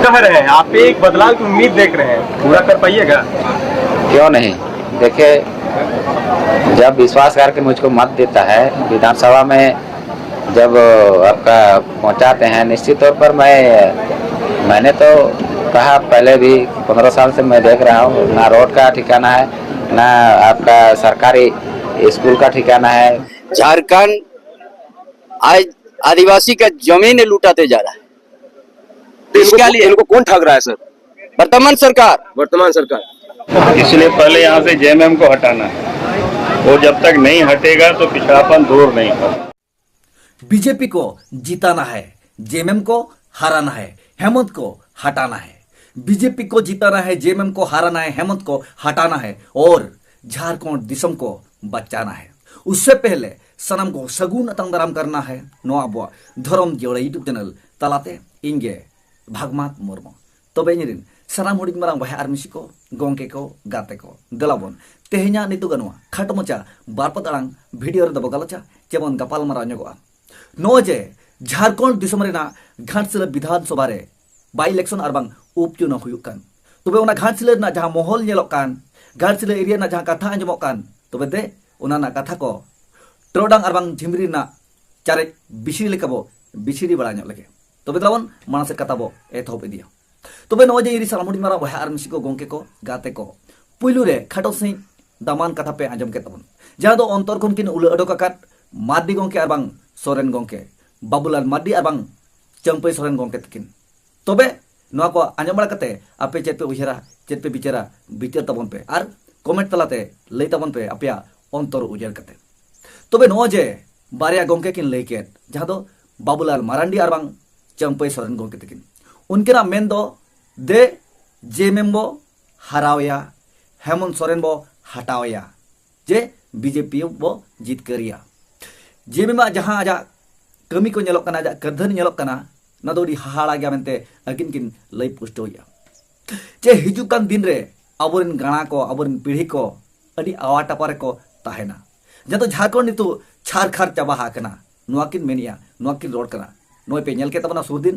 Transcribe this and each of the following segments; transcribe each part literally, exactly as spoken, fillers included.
चाह रहे हैं, आप एक बदलाव की उम्मीद देख रहे हैं, पूरा कर पाइएगा? क्यों नहीं? देखिए, जब विश्वास करके मुझको मत देता है विधानसभा में, जब आपका पहुंचाते हैं, निश्चित तौर पर मैं मैंने तो कहा पहले भी, पंद्रह साल से मैं देख रहा हूँ, ना रोड का ठिकाना है, ना आपका सरकारी स्कूल का ठिकाना है। झारखंड आज आदिवासी का जमीन लुटाते जा रहा है। तो इनको इसका लिए इनको कौन ठग रहा है सर? वर्तमान सरकार। वर्तमान सरकार। इसलिए पहले यहाँ से जेएमएम को हटाना है। वो जब तक नहीं हटेगा तो पिछड़ापन दूर नहीं होगा। बीजेपी को जिताना है, जेएमएम को हराना है, हेमंत को हटाना है। बीजेपी को जिताना है, जेएमएम को हराना है, हेमंत को हटाना है और झारखंड दिसम को बचाना है। उससे पहले ᱥᱟᱱᱟᱢ ᱠᱚ ᱥᱟᱹᱜᱩᱱ ᱟᱛᱟᱝ ᱫᱟᱨᱟᱢ ᱠᱟᱨᱱᱟ ᱦᱮ ᱱᱚᱣᱟ ᱟᱵᱚᱣᱟᱜ ᱫᱷᱚᱨᱚᱢ ᱡᱤᱭᱟᱹᱲᱟ YouTube channel ᱛᱟᱞᱟᱛᱮ᱾ ᱤᱧ ᱜᱮ ᱵᱷᱟᱜᱽᱢᱟᱛ ᱢᱩᱨᱢᱩ᱾ ᱛᱚᱵᱮ ᱤᱧ ᱨᱤᱱ ᱥᱟᱱᱟᱢ ᱦᱩᱰᱤᱧ ᱢᱟᱨᱟᱝ ᱵᱚᱭᱦᱟ ᱟᱨ ᱢᱤᱥᱤ ᱠᱚ, ᱜᱚᱝᱠᱮ ᱠᱚ, ᱜᱟᱛᱮ ᱠᱚ, ᱫᱮᱞᱟ ᱵᱚᱱ ᱛᱮᱦᱮᱧᱟᱜ ᱱᱤᱛᱚᱜ ᱱᱚᱣᱟ ᱠᱷᱟᱴᱚ ᱢᱟᱪᱷᱟ ᱵᱟᱨ ᱯᱟᱛ ᱟᱲᱟᱝ ᱵᱷᱤᱰᱤᱭᱳ ᱨᱮᱫᱚ ᱵᱚ ᱜᱟᱞᱚᱪᱟ, ᱪᱮᱵᱚᱱ ᱜᱟᱯᱟᱞ ᱢᱟᱨᱟᱣ ᱧᱚᱜᱚᱜᱼᱟ᱾ ᱱᱚᱜᱼᱚᱭ ᱡᱮ ᱡᱷᱟᱲᱠᱷᱚᱸᱰ ᱫᱤᱥᱚᱢ ᱨᱮᱱᱟᱜ ᱜᱷᱟᱴᱥᱤᱞᱟᱹ ᱵᱤᱫᱷᱟᱱ ᱥᱚᱵᱷᱟ ᱨᱮ ᱵᱟᱭ ᱤᱞᱮᱠᱥᱚᱱ ᱟᱨ ᱵᱟᱝ ᱩᱯᱪᱩᱱᱟᱣ ᱦᱩᱭᱩᱜ ᱠᱟᱱ, ᱛᱚᱵᱮ ᱚᱱᱟ ᱜᱷᱟᱴᱥᱤᱞᱟᱹ ᱨᱮᱱᱟᱜ ᱡᱟᱦᱟᱸ ᱢᱚᱦᱚᱞ ᱧᱮᱞᱚᱜ ᱠᱟᱱ, ᱜᱷᱟᱴᱥᱤᱞᱟᱹ ᱮᱨᱤᱭᱟ ᱨᱮᱱᱟᱜ ᱡᱟᱦᱟᱸ ᱠᱟᱛᱷᱟ ᱟᱸᱡᱚᱢᱚᱜ ᱠᱟᱱ, ᱛᱚᱵᱮ ᱫᱮ ᱚᱱᱟ ᱨᱮᱱᱟᱜ ᱠᱟᱛᱷᱟ ᱠᱚ ᱴᱚᱨᱚᱰᱟᱝ ᱟᱨ ᱵᱟᱝ ᱡᱷᱤᱢᱨᱤ ᱨᱮᱱᱟᱜ ᱪᱟᱨᱮᱡ ᱵᱤᱥᱲᱤ ᱞᱮᱠᱟ ᱵᱚ ᱵᱤᱥᱲᱤ ᱵᱟᱲᱟ ᱧᱚᱜ ᱞᱮᱜᱮ᱾ ᱛᱚᱵᱮ ᱫᱮᱞᱟ ᱵᱚᱱ ᱢᱟᱲᱟᱝ ᱥᱮᱫ ᱠᱟᱛᱷᱟ ᱵᱚ ᱮᱛᱚᱦᱚᱵ ᱤᱫᱤᱭᱟ᱾ ᱛᱚᱵᱮ ᱱᱚᱜᱼᱚᱭ ᱡᱮ ᱤᱧ ᱨᱤᱱ ᱥᱟᱱᱟᱢ ᱦᱩᱰᱤᱧ ᱢᱟᱨᱟᱝ ᱵᱚᱭᱦᱟ ᱟᱨ ᱢᱤᱥᱤ ᱠᱚ, ᱜᱚᱝᱠᱮ ᱠᱚ, ᱜᱟᱛᱮ ᱠᱚ, ᱯᱩᱭᱞᱩ ᱨᱮ ᱠᱷᱟᱴᱚ ᱥᱟᱺᱦᱤᱡ ᱫᱟᱢᱟᱱ ᱠᱟᱛᱷᱟ ᱯᱮ ᱟᱸᱡᱚᱢ ᱠᱮᱫ ᱛᱟᱵᱚᱱ, ᱡᱟᱦᱟᱸ ᱫᱚ ᱚᱱᱛᱚᱨ ᱠᱷᱚᱱ ᱠᱤᱱ ᱩᱞᱟᱹ ᱚᱰᱚᱠ ᱟᱠᱟᱫ ᱢᱟᱨᱰᱤ ᱜᱚᱝᱠᱮ ᱟᱨ ᱵᱟᱝ ᱥᱚᱨᱮᱱ ᱜᱚᱝᱠᱮ, ᱵᱟᱵᱩᱞᱟᱞ ᱢᱟᱨᱰᱤ ᱟᱨ ᱵᱟᱝ ᱪᱟᱹᱢᱯᱟᱹᱭ ᱥᱚᱨᱮᱱ ᱜᱚᱝᱠᱮ ᱛᱟᱹᱠᱤᱱ᱾ ᱛᱚᱵᱮ ᱱᱚᱣᱟ ᱠᱚ ᱟᱸᱡᱚᱢ ᱵᱟᱲᱟ ᱠᱟᱛᱮ ᱟᱯᱮ ᱪᱮᱫ ᱯᱮ ᱩᱭᱦᱟᱹᱨᱟ, ᱪᱮᱫ ᱯᱮ ᱵᱤᱪᱟᱹᱨᱟ, ᱵᱤᱪᱟᱹᱨ ᱛᱟᱵᱚᱱ ᱯᱮ ᱟᱨ ᱠᱚᱢᱮᱱᱴ ᱛᱟᱞᱟᱛᱮ ᱞᱟᱹᱭ ᱛᱟᱵᱚᱱ ᱯᱮ ᱟᱯᱮᱭᱟᱜ ᱚᱱᱛᱚᱨ ᱩᱡᱟᱹᱲ ᱠᱟᱛᱮ᱾ ᱛᱚᱵᱮ ᱱᱚᱜᱼᱚᱭ ᱡᱮ ᱵᱟᱨᱭᱟ ᱜᱚᱝᱠᱮ ᱠᱤᱱ ᱞᱟᱹᱭ ᱠᱮᱫ, ᱡᱟᱦᱟᱸ ᱫᱚ ᱵᱟᱵᱩᱞᱟᱞ ᱢᱟᱨᱟᱱᱰᱤ ᱟᱨ ᱵᱟᱝ ᱪᱟᱹᱢᱯᱟᱹᱭ ᱥᱚᱨᱮᱱ ᱜᱚᱝᱠᱮ ᱛᱟᱹᱠᱤᱱ, ᱩᱱᱠᱤᱱᱟᱜ ᱢᱮᱱ ᱫᱚ ᱫᱮ ᱡᱮ ᱢᱮᱢ ᱵᱚ ᱦᱟᱨᱟᱣᱮᱭᱟ, ᱦᱮᱢᱚᱱᱛ ᱥᱚᱨᱮᱱ ᱵᱚ ᱦᱟᱴᱟᱣᱮᱭᱟ, ᱡᱮ ᱵᱤᱡᱮᱯᱤ ᱵᱚ ᱡᱤᱛᱠᱟᱹᱨᱮᱭᱟ᱾ ᱡᱮ ᱢᱮᱢᱟᱜ ᱡᱟᱦᱟᱸ ᱟᱡᱟᱜ ᱠᱟᱹᱢᱤ ᱠᱚ ᱧᱮᱞᱚᱜ ᱠᱟᱱᱟ, ᱟᱡᱟᱜ ᱠᱟᱹᱨᱫᱷᱟᱹᱱᱤ ᱧᱮᱞᱚᱜ ᱠᱟᱱᱟ, ᱚᱱᱟ ᱫᱚ ᱟᱹᱰᱤ ᱦᱟᱦᱟᱲᱟ ᱜᱮᱭᱟ ᱢᱮᱱᱛᱮ ᱟᱹᱠᱤᱱ ᱠᱤᱱ ᱞᱟᱹᱭ ᱯᱩᱥᱴᱟᱹᱣᱮᱫᱼᱟ᱾ ᱡᱮ ᱦᱤᱡᱩᱜ ᱠᱟᱱ ᱫᱤᱱ ᱨᱮ ᱟᱵᱚᱨᱮᱱ ᱜᱟᱬᱟ ᱠᱚ, ᱟᱵᱚᱨᱮᱱ ᱯᱤᱲᱦᱤ ᱠᱚ ᱟᱹᱰᱤ ᱟᱣᱟ ᱴᱟᱯᱟ ᱨᱮᱠᱚ ᱛᱟᱦᱮᱱᱟ᱾ ᱡᱟᱦᱟᱸ ᱫᱚ ᱡᱷᱟᱲᱠᱷᱚᱸᱰ ᱱᱤᱛᱚᱜ ᱪᱷᱟᱨ ᱠᱷᱟᱨ ᱪᱟᱵᱟ ᱟᱠᱟᱱᱟ, ᱱᱚᱣᱟ ᱠᱤᱱ ᱢᱮᱱᱮᱜᱼᱟ, ᱱᱚᱣᱟ ᱠᱤᱱ ᱨᱚᱲ ᱠᱟᱱᱟ᱾ ᱱᱚᱜᱼᱚᱭ ᱯᱮ ᱧᱮᱞ ᱠᱮᱫ ᱛᱟᱵᱚᱱᱟ ᱥᱩᱨ ᱫᱤᱱ,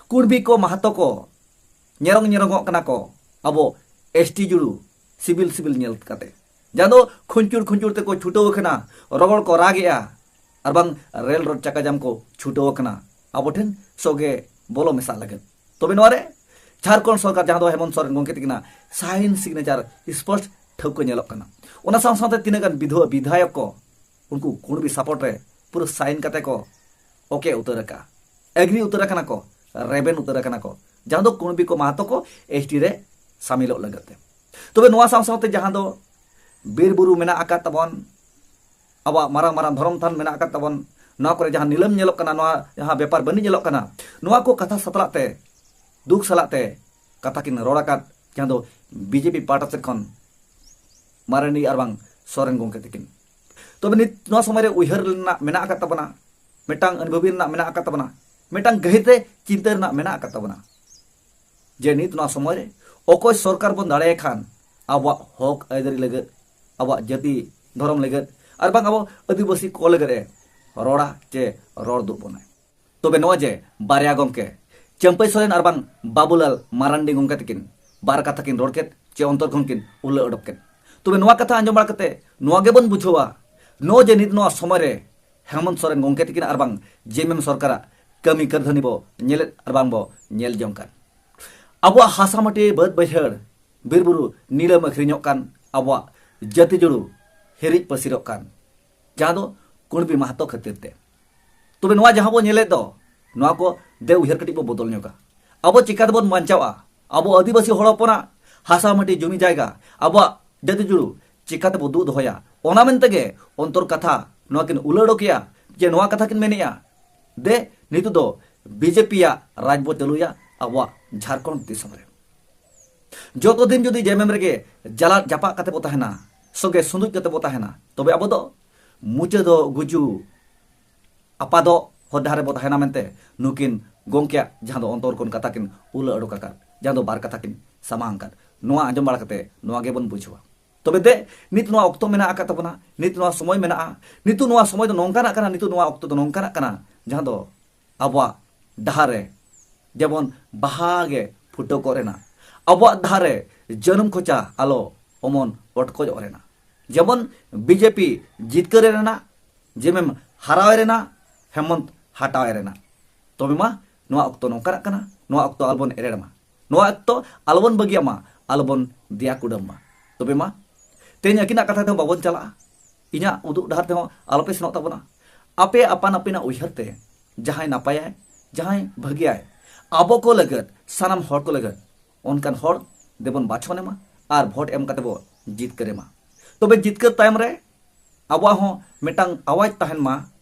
ᱠᱩᱲᱵᱤ ᱠᱚ, ᱢᱟᱦᱟᱛᱚ ᱠᱚ ᱧᱮᱨᱚᱝ ᱧᱮᱨᱚᱝᱚᱜ ᱠᱟᱱᱟ ᱠᱚ ᱟᱵᱚ ᱮᱥᱴᱤ ᱡᱩᱲᱩ ᱥᱤᱵᱤᱞ ᱥᱤᱵᱤᱞ ᱧᱮᱞ ᱠᱟᱛᱮ, ᱡᱟᱦᱟᱸ ᱫᱚ ᱠᱷᱩᱧᱪᱩᱲ ᱠᱷᱩᱧᱪᱩᱲ ᱛᱮᱠᱚ ᱪᱷᱩᱴᱟᱹᱣ ᱟᱠᱟᱱᱟ, ᱨᱚᱜᱚᱲ ᱠᱚ ᱨᱟᱜᱮᱜᱼᱟ, ᱟᱨ ᱵᱟᱝ ᱨᱮᱞ ᱨᱳᱰ ᱪᱟᱠᱟ ᱡᱟᱢ ᱠᱚ ᱪᱷᱩᱴᱟᱹᱣ ᱟᱠᱟᱱᱟ ᱟᱵᱚ ᱴᱷᱮᱱ ᱥᱚᱜᱮ ᱵᱚᱞᱚ ᱢᱮᱥᱟᱜ ᱞᱟᱹᱜᱤᱫ᱾ ᱛᱚᱵᱮ ᱱᱚᱣᱟ ᱨᱮ ᱡᱷᱟᱲᱠᱷᱚᱸᱰ ᱥᱚᱨᱠᱟᱨ, ᱡᱟᱦᱟᱸ ᱫᱚ ᱦᱮᱢᱚᱱᱛ ᱥᱚᱨᱮᱱ ᱜᱚᱢᱠᱮ ᱛᱟᱹᱠᱤᱱᱟᱜ ᱥᱟᱭᱤᱱ ᱥᱤᱜᱽᱱᱮᱪᱟᱨ ᱥᱯᱚᱥᱴ ᱴᱷᱟᱹᱣᱠᱟᱹ ᱧᱮᱞᱚᱜ ᱠᱟᱱᱟ᱾ ᱚᱱᱟ ᱥᱟᱶ ᱥᱟᱶᱛᱮ ᱛᱤᱱᱟᱹᱜ ᱜᱟᱱ ᱵᱤᱫᱷᱣᱟᱹ ᱵᱤᱫᱷᱟᱭᱚᱠ ᱠᱚ ᱩᱱᱠᱩ ᱠᱩᱲᱵᱤ ᱥᱟᱯᱳᱨᱴ ᱨᱮ ᱯᱩᱨᱟᱹ ᱥᱟᱭᱤᱱ ᱠᱟᱛᱮ ᱠᱚ ᱳᱠᱮ ᱩᱛᱟᱹᱨ ᱟᱠᱟᱫᱼᱟ, ᱮᱜᱽᱨᱤ ᱩᱛᱟᱹᱨ ᱟᱠᱟᱱᱟ ᱠᱚ, ᱨᱮᱵᱮᱱ ᱩᱛᱟᱹᱨ ᱟᱠᱟᱱᱟ ᱠᱚ, ᱡᱟᱦᱟᱸ ᱫᱚ ᱠᱩᱲᱵᱤ ᱠᱚ ᱢᱟᱦᱟᱛᱚ ᱠᱚ ᱮᱥᱴᱤ ᱨᱮ ᱥᱟᱢᱤᱞᱚᱜ ᱞᱟᱹᱜᱤᱫ ᱛᱮ᱾ ᱛᱚᱵᱮ ᱱᱚᱣᱟ ᱥᱟᱶ ᱥᱟᱶᱛᱮ ᱡᱟᱦᱟᱸ ᱫᱚ ᱵᱤᱨ ᱵᱩᱨᱩ ᱢᱮᱱᱟᱜ ᱟᱠᱟᱫ ᱛᱟᱵᱚᱱ, ᱟᱵᱚᱣᱟᱜ ᱢᱟᱨᱟᱝ ᱢᱟᱨᱟᱝ ᱫᱷᱚᱨᱚᱢ ᱛᱷᱟᱱ ᱢᱮᱱᱟᱜ ᱟᱠᱟᱫ ᱛᱟᱵᱚᱱ, ᱱᱚᱣᱟ ᱠᱚᱨᱮ ᱡᱟᱦᱟᱸ ᱱᱤᱞᱟᱹᱢ ᱧᱮᱞᱚᱜ ᱠᱟᱱᱟ, ᱱᱚᱣᱟ ᱡᱟᱦᱟᱸ ᱵᱮᱯᱟᱨ ᱵᱟᱹᱱᱤᱡ ᱧᱮᱞᱚᱜ ᱠᱟᱱᱟ, ᱱᱚᱣᱟ ᱠᱚ ᱠᱟᱛᱷᱟ ᱥᱟᱛᱞᱟᱜ ᱛᱮ, ᱫᱩᱠ ᱥᱟᱞᱟᱜ ᱛᱮ ᱠᱟᱛᱷᱟ ᱠᱤᱱ ᱨᱚᱲ ᱟᱠᱟᱫ, ᱡᱟᱦᱟᱸ ᱫᱚ ᱵᱤᱡᱮᱯᱤ ᱯᱟᱦᱴᱟ ᱥᱮᱫ ᱠᱷᱚᱱ ᱢᱟᱨᱟᱱᱰᱤ ᱟᱨ ᱵᱟᱝ ᱥᱚᱨᱮᱱ ᱜᱚᱢᱠᱮ ᱛᱟᱹᱠᱤᱱ᱾ ᱛᱚᱵᱮ ᱱᱤᱛ ᱱᱚᱣᱟ ᱥᱚᱢᱚᱭ ᱨᱮ ᱩᱭᱦᱟᱹᱨ ᱨᱮᱱᱟᱜ ᱢᱮᱱᱟᱜ ᱟᱠᱟᱫ ᱛᱟᱵᱚᱱᱟ, ᱢᱤᱫᱴᱟᱝ ᱟᱹᱱᱵᱷᱟᱹᱵᱤ ᱨᱮᱱᱟᱜ ᱢᱮᱱᱟᱜ ᱟᱠᱟᱫ ᱛᱟᱵᱚᱱᱟ, ᱢᱤᱫᱴᱟᱝ ᱜᱟᱹᱦᱤᱨ ᱛᱮ ᱪᱤᱱᱛᱟᱹ ᱨᱮᱱᱟᱜ ᱢᱮᱱᱟᱜ ᱟᱠᱟᱫ ᱛᱟᱵᱚᱱᱟ᱾ ᱡᱮ ᱱᱤᱛ ᱱᱚᱣᱟ ᱥᱚᱢᱚᱭ ᱨᱮ ᱚᱠᱚᱭ ᱥᱚᱨᱠᱟᱨ ᱵᱚᱱ ᱫᱟᱲᱮᱭᱟᱭ ᱠᱷᱟᱱ ᱟᱵᱚᱣᱟᱜ ᱦᱚᱠ ᱟᱹᱭᱫᱟᱹᱨᱤ ᱞᱟᱹᱜᱤᱫ, ᱟᱵᱚᱣᱟᱜ ᱡᱟᱹᱛᱤ ᱫᱷᱚᱨᱚᱢ ᱞᱟᱹᱜᱤᱫ, ᱟᱨ ᱵᱟᱝ ᱟᱵᱚ ᱟᱹᱫᱤᱵᱟᱹᱥᱤ ᱠᱚ ᱞᱟᱹᱜᱤᱫ ᱮ ᱨᱚᱲᱟ ᱪᱮ ᱨᱚᱲ ᱫᱩᱜ ᱵᱚᱱᱟᱭ᱾ ᱛᱚᱵᱮ ᱱᱚᱣᱟ ᱡᱮ ᱵᱟᱨᱭᱟ ᱜᱚᱢᱠᱮ, ᱪᱟᱹᱢᱯᱟᱹᱭ ᱥᱚᱨᱮᱱ ᱟᱨ ᱵᱟᱝ ᱵᱟᱵᱩᱞᱟᱞ ᱢᱟᱨᱟᱱᱰᱤ ᱜᱚᱢᱠᱮ ᱛᱟᱹᱠᱤᱱ ᱵᱟᱨ ᱠᱟᱛᱷᱟ ᱠᱤᱱ ᱨᱚᱲ ᱠᱮᱫ ᱪᱮ ᱚᱱᱛᱚᱨ ᱠᱷᱚᱱ ᱠᱤᱱ ᱩᱞᱟᱹ ᱚᱰᱚᱠ ᱠᱮᱫ, ᱛᱚᱵᱮ ᱱᱚᱣᱟ ᱠᱟᱛᱷᱟ ᱟᱸᱡᱚᱢ ᱵᱟᱲᱟ ᱠᱟᱛᱮ ᱱᱚᱣᱟ ᱜᱮᱵᱚᱱ ᱵᱩᱡᱷᱟᱹᱣᱟ, ᱱᱚᱜᱼᱚᱭ ᱡᱮ ᱱᱤᱛ ᱱᱚᱣᱟ ᱥᱚᱢᱚᱭ ᱨᱮ ᱦᱮᱢᱚᱱᱛ ᱥᱚᱨᱮᱱ ᱜᱚᱢᱠᱮ ᱛᱟᱹᱠᱤᱱ ᱟᱨ ᱵᱟᱝ ᱡᱮᱢᱮᱢ ᱥᱚᱨᱠᱟᱨᱟᱜ ᱠᱟᱹᱢᱤ ᱠᱟᱹᱨᱫᱷᱟᱹᱱᱤ ᱵᱚ ᱧᱮᱞᱮᱫ ᱟᱨ ᱵᱟᱝ ᱵᱚ ᱧᱮᱞ ᱡᱚᱝ ᱠᱟᱱ, ᱟᱵᱚᱣᱟᱜ ᱦᱟᱥᱟ ᱢᱟᱹᱴᱤ ᱵᱟᱹᱫᱽ ᱵᱟᱹᱭᱦᱟᱹᱲ ᱵᱤᱨ ᱵᱩᱨᱩ ᱱᱤᱞᱟᱹᱢ ᱟᱹᱠᱷᱨᱤᱧᱚᱜ ᱠᱟᱱ, ᱟᱵᱚᱣᱟᱜ ᱡᱟᱹᱛᱤ ᱡᱩᱲᱩ ᱦᱤᱨᱤᱡ ᱯᱟᱹᱥᱤᱨᱚᱜ ᱠᱟᱱ, ᱡᱟᱦᱟᱸ ᱫᱚ ᱠᱩᱲᱵᱤ ᱢᱟᱦᱟᱛᱚ ᱠᱷᱟᱹᱛᱤᱨ ᱛᱮ᱾ ᱛᱚᱵᱮ ᱱᱚᱣᱟ ᱡᱟᱦᱟᱸ ᱵᱚ ᱧᱮᱞᱮᱫ ᱫᱚ, ᱱᱚᱣᱟ ᱠᱚ ᱫᱮ ᱩᱭᱦᱟᱹᱨ ᱠᱟᱹᱴᱤᱡ ᱵᱚ ᱵᱚᱫᱚᱞ ᱧᱚᱜᱟ᱾ ᱟᱵᱚ ᱪᱤᱠᱟ ᱛᱮᱵᱚᱱ ᱵᱟᱧᱪᱟᱣᱟ? ᱟᱵᱚ ᱟᱹᱫᱤᱵᱟᱹᱥᱤ ᱦᱚᱲ ᱦᱚᱯᱚᱱᱟᱜ ᱦᱟᱥᱟ ᱢᱟᱹᱴᱤ ᱡᱚᱢᱤ ᱡᱟᱭᱜᱟ, ᱟᱵᱚᱣᱟᱜ ᱡᱟᱹᱛᱤ ᱡᱩᱲᱩ ᱪᱤᱠᱟ ᱛᱮᱵᱚ ᱫᱩᱜ ᱫᱚᱦᱚᱭᱟ? ᱚᱱᱟ ᱢᱮᱱ ᱛᱮᱜᱮ ᱚᱱᱛᱚᱨ ᱠᱟᱛᱷᱟ ᱱᱚᱣᱟ ᱠᱤᱱ ᱩᱞᱟᱹ ᱚᱰᱚᱠᱮᱭᱟ ᱡᱮ ᱱᱚᱣᱟ ᱠᱟᱛᱷᱟ ᱠᱤᱱ ᱢᱮᱱᱮᱜᱼᱟ, ᱫᱮ ᱱᱤᱛᱚᱜ ᱫᱚ ᱵᱤᱡᱮᱯᱤᱭᱟᱜ ᱨᱟᱡᱽ ᱵᱚ ᱪᱟᱹᱞᱩᱭᱟ ᱟᱵᱚᱣᱟᱜ ᱡᱷᱟᱲᱠᱷᱚᱸᱰ ᱫᱤᱥᱚᱢ ᱨᱮ᱾ ᱡᱚᱛᱚ ᱫᱤᱱ ᱡᱩᱫᱤ ᱡᱮᱢᱮᱢ ᱨᱮᱜᱮ ᱡᱟᱞᱟᱫ ᱡᱟᱯᱟᱜ ᱠᱟᱛᱮ ᱵᱚ ᱛᱟᱦᱮᱱᱟ, ᱥᱚᱜᱮ ᱥᱩᱸᱫᱩᱡ ᱠᱟᱛᱮ ᱵᱚ ᱛᱟᱦᱮᱱᱟ, ᱛᱚᱵᱮ ᱟᱵᱚ ᱫᱚ ᱢᱩᱪᱟᱹᱫ ᱫᱚ ᱜᱩᱡᱩᱜ ᱟᱯᱟᱫᱚᱜ ᱦᱚᱨ ᱰᱟᱦᱟᱨ ᱨᱮᱵᱚ ᱛᱟᱦᱮᱱᱟ ᱢᱮᱱᱛᱮ ᱱᱩᱠᱤᱱ ᱜᱚᱢᱠᱮᱭᱟᱜ ᱡᱟᱦᱟᱸ ᱫᱚ ᱚᱱᱛᱚᱨ ᱠᱷᱚᱱ ᱠᱟᱛᱷᱟ ᱠᱤᱱ ᱩᱞᱟᱹ ᱚᱰᱚᱠ ᱟᱠᱟᱫ, ᱡᱟᱦᱟᱸ ᱫᱚ ᱵᱟᱨ ᱠᱟᱛᱷᱟ ᱠᱤᱱ ᱥᱟᱢᱟᱝ ᱟᱠᱟᱫ, ᱱᱚᱣᱟ ᱟᱸᱡᱚᱢ ᱵᱟᱲᱟ ᱠᱟᱛᱮ ᱱᱚᱣᱟ ᱜᱮᱵᱚᱱ ᱵᱩᱡᱷᱟᱹᱣᱟ᱾ ᱛᱚᱵᱮ ᱫᱮ, ᱱᱤᱛ ᱱᱚᱣᱟ ᱚᱠᱛᱚ ᱢᱮᱱᱟᱜ ᱟᱠᱟᱫ ᱛᱟᱵᱚᱱᱟ, ᱱᱤᱛ ᱱᱚᱣᱟ ᱥᱚᱢᱚᱭ ᱢᱮᱱᱟᱜᱼᱟ, ᱱᱤᱛᱚᱜ ᱱᱚᱣᱟ ᱥᱚᱢᱚᱭ ᱫᱚ ᱱᱚᱝᱠᱟᱱᱟᱜ ᱠᱟᱱᱟ, ᱱᱤᱛᱚᱜ ᱱᱚᱣᱟ ᱚᱠᱛᱚ ᱫᱚ ᱱᱚᱝᱠᱟᱱᱟᱜ ᱠᱟᱱᱟ, ᱡᱟᱦᱟᱸ ᱫᱚ ᱟᱵᱚᱣᱟᱜ ᱰᱟᱦᱟᱨ ᱨᱮ ᱡᱮᱢᱚᱱ ᱵᱟᱦᱟ ᱜᱮ ᱯᱷᱩᱴᱟᱹᱣ ᱠᱚᱜ ᱨᱮᱱᱟᱜ, ᱟᱵᱚᱣᱟᱜ ᱫᱷᱟᱨᱮ ᱡᱟᱹᱱᱩᱢ ᱠᱷᱚᱪᱟ ᱟᱞᱚ ᱚᱢᱚᱱ ᱯᱚᱴᱠᱚᱡᱚᱜ ᱨᱮᱱᱟᱜ, ᱡᱮᱢᱚᱱ ᱵᱤᱡᱮᱯᱤ ᱡᱤᱛᱠᱟᱹᱨ ᱨᱮᱱᱟᱜ, ᱡᱮᱢᱮᱢ ᱦᱟᱨᱟᱣᱮ ᱨᱮᱱᱟᱜ, ᱦᱮᱢᱚᱱᱛ ᱦᱟᱴᱟᱣᱮ ᱨᱮᱱᱟᱜ᱾ ᱛᱚᱵᱮ ᱢᱟ ᱱᱚᱣᱟ ᱚᱠᱛᱚ ᱱᱚᱝᱠᱟᱱᱟᱜ ᱠᱟᱱᱟ, ᱱᱚᱣᱟ ᱚᱠᱛᱚ ᱟᱞᱚᱵᱚᱱ ᱮᱲᱮᱲ ᱢᱟ, ᱱᱚᱣᱟ ᱚᱠᱛᱚ ᱟᱞᱚᱵᱚᱱ ᱵᱟᱹᱜᱤᱭᱟᱜ ᱢᱟ, ᱟᱞᱚᱵᱚᱱ ᱫᱮᱭᱟ ᱠᱩᱰᱟᱹᱢ ᱢᱟ᱾ ᱛᱚᱵᱮ ᱢᱟ ᱛᱮᱦᱮᱧ ᱟᱹᱠᱤᱱᱟᱜ ᱠᱟᱛᱷᱟ ᱛᱮᱦᱚᱸ ᱵᱟᱵᱚᱱ ᱪᱟᱞᱟᱜᱼᱟ, ᱤᱧᱟᱹᱜ ᱩᱫᱩᱜ ᱰᱟᱦᱟᱨ ᱛᱮᱦᱚᱸ ᱟᱞᱚᱯᱮ ᱥᱮᱱᱚᱜ ᱛᱟᱵᱚᱱᱟ᱾ ᱟᱯᱮ ᱟᱯᱟᱱ ᱟᱹᱯᱤᱱᱟᱜ ᱩᱭᱦᱟᱹᱨ ᱛᱮ ᱡᱟᱦᱟᱸᱭ ᱱᱟᱯᱟᱭᱟᱭ, ᱡᱟᱦᱟᱸᱭ ᱵᱷᱟᱹᱜᱤᱭᱟᱭ, ᱟᱵᱚ ᱠᱚ ᱞᱟᱹᱜᱤᱫ, ᱥᱟᱱᱟᱢ ᱦᱚᱲ ᱠᱚ ᱞᱟᱹᱜᱤᱫ, ᱚᱱᱠᱟᱱ ᱦᱚᱲ ᱫᱮᱵᱚᱱ ᱵᱟᱪᱷᱚᱱ ᱮᱢᱟ ᱟᱨ ᱵᱷᱳᱴ ᱮᱢ ᱠᱟᱛᱮ ᱵᱚ ᱡᱤᱛᱠᱟᱹᱨ ᱮᱢᱟ᱾ ᱛᱚᱵᱮ ᱡᱤᱛᱠᱟᱹᱨ ᱛᱟᱭᱚᱢ ᱨᱮ ᱟᱵᱚᱣᱟᱜ ᱦᱚᱸ ᱢᱤᱫᱴᱟᱝ ᱟᱣᱟᱡᱽ ᱛᱟᱦᱮᱱ ᱢᱟ,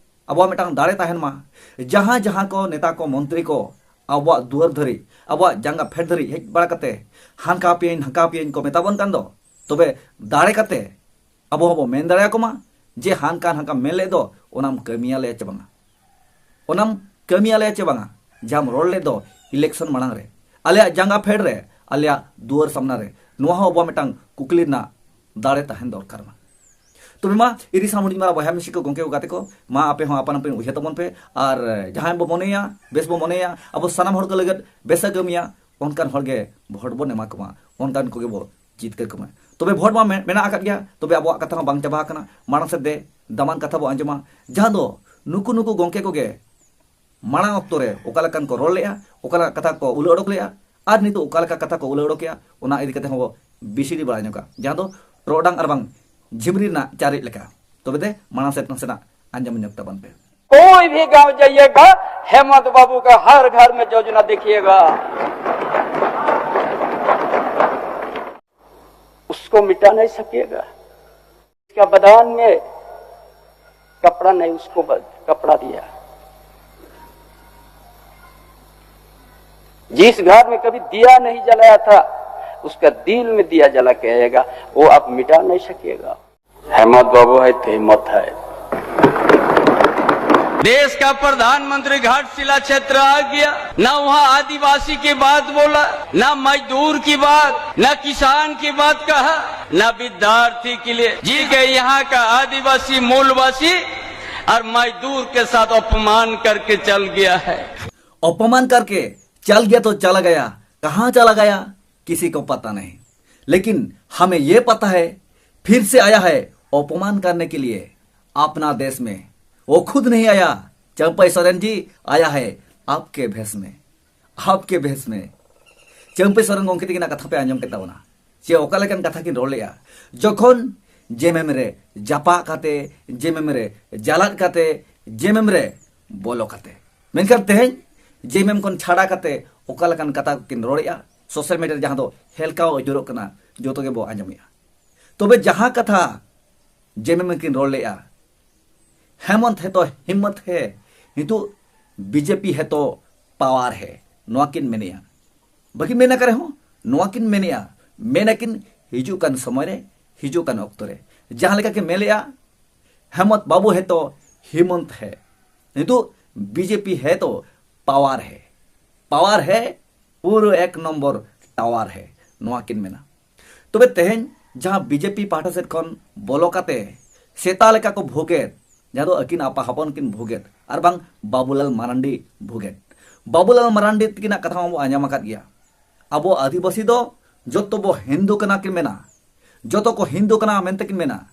ᱟᱵᱚᱣᱟᱜ ᱢᱤᱫᱴᱟᱝ ᱫᱟᱲᱮ ᱛᱟᱦᱮᱱ ᱢᱟ᱾ ᱡᱟᱦᱟᱸ ᱡᱟᱦᱟᱸ ᱠᱚ ᱱᱮᱛᱟ ᱠᱚ ᱢᱚᱱᱛᱨᱤ ᱠᱚ ᱟᱵᱚᱣᱟᱜ ᱫᱩᱣᱟᱹᱨ ᱫᱷᱟᱹᱨᱤᱡ, ᱟᱵᱚᱣᱟᱜ ᱡᱟᱸᱜᱟ ᱯᱷᱮᱰ ᱫᱷᱟᱹᱨᱤᱡ ᱦᱮᱡ ᱵᱟᱲᱟ ᱠᱟᱛᱮ ᱦᱟᱱᱠᱟ ᱯᱮᱭᱟᱹᱧ ᱱᱷᱟᱝᱠᱟ ᱯᱮᱭᱟᱹᱧ ᱠᱚ ᱢᱮᱛᱟ ᱵᱚᱱ ᱠᱟᱱ ᱫᱚ, ᱛᱚᱵᱮ ᱫᱟᱲᱮ ᱠᱟᱛᱮ ᱟᱵᱚ ᱦᱚᱸᱵᱚ ᱢᱮᱱ ᱫᱟᱲᱮᱭᱟᱠᱚ ᱢᱟ ᱡᱮ ᱦᱟᱱᱠᱟ ᱦᱟᱱᱠᱟ ᱢᱮᱱ ᱞᱮᱫ ᱫᱚ ᱚᱱᱟᱢ ᱠᱟᱹᱢᱤᱭᱟᱞᱮᱭᱟ ᱪᱮ ᱵᱟᱝᱟ? ᱚᱱᱟᱢ ᱠᱟᱹᱢᱤᱭᱟᱞᱮᱭᱟ ᱪᱮ ᱵᱟᱝᱟ? ᱡᱟᱦᱟᱸᱢ ᱨᱚᱲ ᱞᱮᱫ ᱫᱚ ᱤᱞᱮᱠᱥᱚᱱ ᱢᱟᱲᱟᱝ ᱨᱮ, ᱟᱞᱮᱭᱟᱜ ᱡᱟᱸᱜᱟ ᱯᱷᱮᱰ ᱨᱮ, ᱟᱞᱮᱭᱟᱜ ᱫᱩᱣᱟᱹᱨ ᱥᱟᱢᱱᱟ ᱨᱮ, ᱱᱚᱣᱟ ᱦᱚᱸ ᱟᱵᱚᱣᱟᱜ ᱢᱤᱫᱴᱟᱝ ᱠᱩᱠᱞᱤ ᱨᱮᱱᱟᱜ ᱫᱟᱲᱮ ᱛᱟᱦᱮᱱ ᱫᱚᱨᱠᱟᱨ ᱢᱟ᱾ ᱛᱚᱵᱮ ᱢᱟ ᱤᱨᱤ ᱥᱟᱱ ᱦᱩᱰᱤᱧ ᱢᱟᱨᱟ ᱵᱚᱭᱦᱟ ᱢᱤᱥᱤ ᱠᱚ, ᱜᱚᱢᱠᱮ ᱠᱚ, ᱜᱟᱛᱮ ᱠᱚ, ᱢᱟ ᱟᱯᱮ ᱦᱚᱸ ᱟᱯᱟᱱ ᱟᱹᱯᱤᱱ ᱩᱭᱦᱟᱹᱨ ᱛᱟᱵᱚᱱ ᱯᱮ᱾ ᱟᱨ ᱡᱟᱦᱟᱸᱭ ᱵᱚ ᱢᱚᱱᱮᱭᱟ, ᱵᱮᱥ ᱵᱚ ᱢᱚᱱᱮᱭᱟ, ᱟᱵᱚ ᱥᱟᱱᱟᱢ ᱦᱚᱲ ᱠᱚ ᱞᱟᱹᱜᱤᱫ ᱵᱮᱥ ᱮ ᱠᱟᱹᱢᱤᱭᱟ, ᱚᱱᱠᱟᱱ ᱦᱚᱲ ᱜᱮ ᱵᱷᱳᱴ ᱵᱚᱱ ᱮᱢᱟ ᱠᱚᱢᱟ, ᱚᱱᱠᱟᱱ ᱠᱚᱜᱮ ᱵᱚ ᱡᱤᱛᱠᱟᱹᱨ ᱠᱚᱢᱟ᱾ ᱛᱚᱵᱮ ᱵᱷᱳᱴ ᱢᱟ ᱢᱮ-, ᱢᱮᱱᱟᱜ ᱟᱠᱟᱫ ᱜᱮᱭᱟ, ᱛᱚᱵᱮ ᱟᱵᱚᱣᱟᱜ ᱠᱟᱛᱷᱟ ᱢᱟ ᱵᱟᱝ ᱪᱟᱵᱟ ᱟᱠᱟᱱᱟ᱾ ᱢᱟᱲᱟᱝ ᱥᱮᱫ ᱫᱮ ᱫᱟᱢᱟᱱ ᱠᱟᱛᱷᱟ ᱵᱚ ᱟᱸᱡᱚᱢᱟ, ᱡᱟᱦᱟᱸ ᱫᱚ ᱱᱩᱠᱩ ᱱᱩᱠᱩ ᱜᱚᱢᱠᱮ ᱠᱚᱜᱮ ᱢᱟᱲᱟᱝ ᱚᱠᱛᱚ ᱨᱮ ᱚᱠᱟ ᱞᱮᱠᱟᱱ ᱠᱚ ᱨᱚᱲ ᱞᱮᱫᱼᱟ, ᱚᱠᱟ ᱞᱮᱠᱟ ᱠᱟᱛᱷᱟ ᱠᱚ ᱩᱞᱟᱹ ᱚᱰᱚᱠ ᱞᱮᱫᱼᱟ, ᱟᱨ ᱱᱤᱛᱚᱜ ᱚᱠᱟ ᱞᱮᱠᱟ ᱠᱟᱛᱷᱟ ᱠᱚ ᱩᱞᱟᱹ ᱚᱰᱚᱠᱮᱜᱼᱟ, ᱚᱱᱟ ᱤᱫᱤ ᱠᱟᱛᱮ ᱦᱚᱸ ᱵᱚ ᱵᱤᱥᱤᱰᱤ ᱵᱟᱲᱟ ᱧᱚᱜᱟ, ᱡᱟᱦᱟᱸ ᱫᱚ ᱴᱚᱨᱚᱰᱟᱝ ᱟᱨ ᱵᱟᱝ ᱡᱷᱤᱢᱨᱤ ᱨᱮᱱᱟᱜ ᱪᱟᱨᱮᱡ ᱞᱮᱠᱟ᱾ ᱛᱚᱵᱮ ᱫᱮ ᱢᱟᱲᱟᱝ ᱥᱮᱫ ᱱᱟᱥᱮᱱᱟᱜ ᱟᱸᱡᱚᱢ ᱧᱚᱜ ᱛᱟᱵᱚᱱ ᱯᱮ᱾ कोई भी गांव जाइएगा, हेमंत बाबू का हर घर में योजना देखिएगा, उसको मिटा नहीं सकेगा। इसका बदान में कपड़ा नहीं, उसको ब-, कपड़ा दिया। जिस घर में कभी दिया नहीं जलाया था, उसका दिल में दिया जला के आएगा, वो आप मिटा नहीं सकेगा। हेमंत बाबू है तो हिम्मत है। देश का प्रधानमंत्री घाटशिला क्षेत्र आ गया, ना वहाँ आदिवासी की बात बोला, ना मजदूर की बात, ना किसान की बात कहा, ना विद्यार्थी के लिए। जी के यहाँ का आदिवासी मूलवासी और मजदूर के साथ अपमान करके चल गया है। अपमान करके चल गया तो चला गया, कहाँ चला गया किसी को पता नहीं, लेकिन हमें ये पता है फिर से आया है अपमान करने के लिए अपना देश में। वो खुद नहीं आया, चंपई सोरेन जी आया है आपके भेष में, आपके भेष में। ᱪᱟᱹᱢᱯᱟᱹᱭ ᱥᱚᱨᱮᱱ ᱜᱚᱢᱠᱮ ᱛᱟᱹᱠᱤᱱᱟᱜ ᱠᱟᱛᱷᱟ ᱯᱮ ᱟᱸᱡᱚᱢ ᱠᱮᱫ ᱛᱟᱵᱚᱱᱟ, ᱪᱮ ᱚᱠᱟ ᱞᱮᱠᱟᱱ ᱠᱟᱛᱷᱟ ᱠᱤᱱ ᱨᱚᱲ ᱞᱮᱜᱼᱟ᱾ ᱡᱚᱠᱷᱚᱱ ᱡᱮᱢᱮᱢ ᱨᱮ ᱡᱟᱯᱟᱜ ᱠᱟᱛᱮ, ᱡᱮᱢᱮᱢ ᱨᱮ ᱡᱟᱞᱟᱫ ᱠᱟᱛᱮ, ᱡᱮᱢᱮᱢ ᱨᱮ ᱵᱚᱞᱚ ᱠᱟᱛᱮ, ᱢᱮᱱᱠᱷᱟᱱ ᱛᱮᱦᱮᱧ ᱡᱮᱢᱮᱢ ᱠᱷᱚᱱ ᱪᱷᱟᱰᱟ ᱠᱟᱛᱮ ᱚᱠᱟ ᱞᱮᱠᱟᱱ ᱠᱟᱛᱷᱟ ᱠᱤᱱ ᱨᱚᱲᱮᱜᱼᱟ ᱥᱳᱥᱟᱞ ᱢᱤᱰᱤᱭᱟ ᱨᱮ, ᱡᱟᱦᱟᱸ ᱫᱚ ᱦᱮᱞᱠᱟᱣ ᱟᱹᱪᱩᱨᱚᱜ ᱠᱟᱱᱟ, ᱡᱚᱛᱚ ᱜᱮᱵᱚ ᱟᱸᱡᱚᱢᱮᱜᱼᱟ᱾ ᱛᱚᱵᱮ ᱡᱟᱦᱟᱸ ᱠᱟᱛᱷᱟ ᱡᱮᱢᱮᱢ ᱠᱤᱱ ᱨᱚᱲ ᱞᱮᱜᱼᱟ, ᱦᱮᱢᱚᱱᱛ ᱦᱮ ᱛᱚ ᱦᱤᱢᱢᱚᱛ ᱦᱮ, ᱱᱤᱛᱚᱜ ᱵᱤᱡᱮᱯᱤ ᱦᱮ ᱛᱚ ᱯᱟᱣᱟᱨ ᱦᱮ, ᱱᱚᱣᱟ ᱠᱤᱱ ᱢᱮᱱᱮᱜᱼᱟ᱾ ᱵᱟᱹᱠᱤᱱ ᱢᱮᱱ ᱟᱠᱟᱫ ᱨᱮᱦᱚᱸ ᱱᱚᱣᱟ ᱠᱤᱱ ᱢᱮᱱᱮᱜᱼᱟ, ᱢᱮᱱᱟᱠᱤᱱ ᱦᱤᱡᱩᱜ ᱠᱟᱱ ᱥᱚᱢᱚᱭ ᱨᱮ, ᱦᱤᱡᱩᱜ ᱠᱟᱱ ᱚᱠᱛᱚ ᱨᱮ᱾ ᱡᱟᱦᱟᱸ ᱞᱮᱠᱟ ᱠᱤᱱ ᱢᱮᱱ ᱞᱮᱜᱼᱟ, ᱦᱮᱢᱚᱱᱛ ᱵᱟᱹᱵᱩ ᱦᱮ ᱛᱚ ᱦᱤᱢᱚᱱᱛ ᱦᱮ, ᱱᱤᱛᱚᱜ ᱵᱤᱡᱮᱯᱤ ᱦᱮ ᱛᱚ ᱯᱟᱣᱟᱨ ᱦᱮ, ᱯᱟᱣᱟᱨ ᱦᱮ, ᱯᱩᱨᱟᱹ ᱮᱠ ᱱᱚᱢᱵᱚᱨ ᱴᱟᱣᱟᱨ ᱦᱮ, ᱱᱚᱣᱟ ᱠᱤᱱ ᱢᱮᱱᱟ᱾ ᱛᱚᱵᱮ ᱛᱮᱦᱮᱧ ᱡᱟᱦᱟᱸ ᱵᱤᱡᱮᱯᱤ ᱯᱟᱦᱴᱟ ᱥᱮᱫ ᱠᱷᱚᱱ ᱵᱚᱞᱚ ᱠᱟᱛᱮ ᱥᱮᱛᱟ ᱞᱮᱠᱟ ᱠᱚ ᱵᱷᱩᱜᱮᱫ, ᱡᱟᱦᱟᱸ ᱫᱚ ᱟᱹᱠᱤᱱ ᱟᱯᱟ ᱦᱚᱯᱚᱱ ᱠᱤᱱ ᱵᱷᱩᱜᱮᱫ, ᱟᱨ ᱵᱟᱝ ᱵᱟᱵᱩᱞᱟᱞ ᱢᱟᱨᱟᱱᱰᱤ ᱵᱷᱩᱜᱮᱫ᱾ ᱵᱟᱵᱩᱞᱟᱞ ᱢᱟᱨᱟᱱᱰᱤ ᱛᱟᱹᱠᱤᱱᱟᱜ ᱠᱟᱛᱷᱟ ᱢᱟᱵᱚ ᱟᱸᱡᱚᱢ ᱟᱠᱟᱫ ᱜᱮᱭᱟ, ᱟᱵᱚ ᱟᱹᱫᱤᱵᱟᱹᱥᱤ ᱫᱚ ᱡᱚᱛᱚ ᱵᱚ ᱦᱤᱱᱫᱩ ᱠᱟᱱᱟ ᱠᱤᱱ ᱢᱮᱱᱟ, ᱡᱚᱛᱚ ᱠᱚ ᱦᱤᱱᱫᱩ ᱠᱟᱱᱟ ᱢᱮᱱᱛᱮ ᱠᱤᱱ ᱢᱮᱱᱟ᱾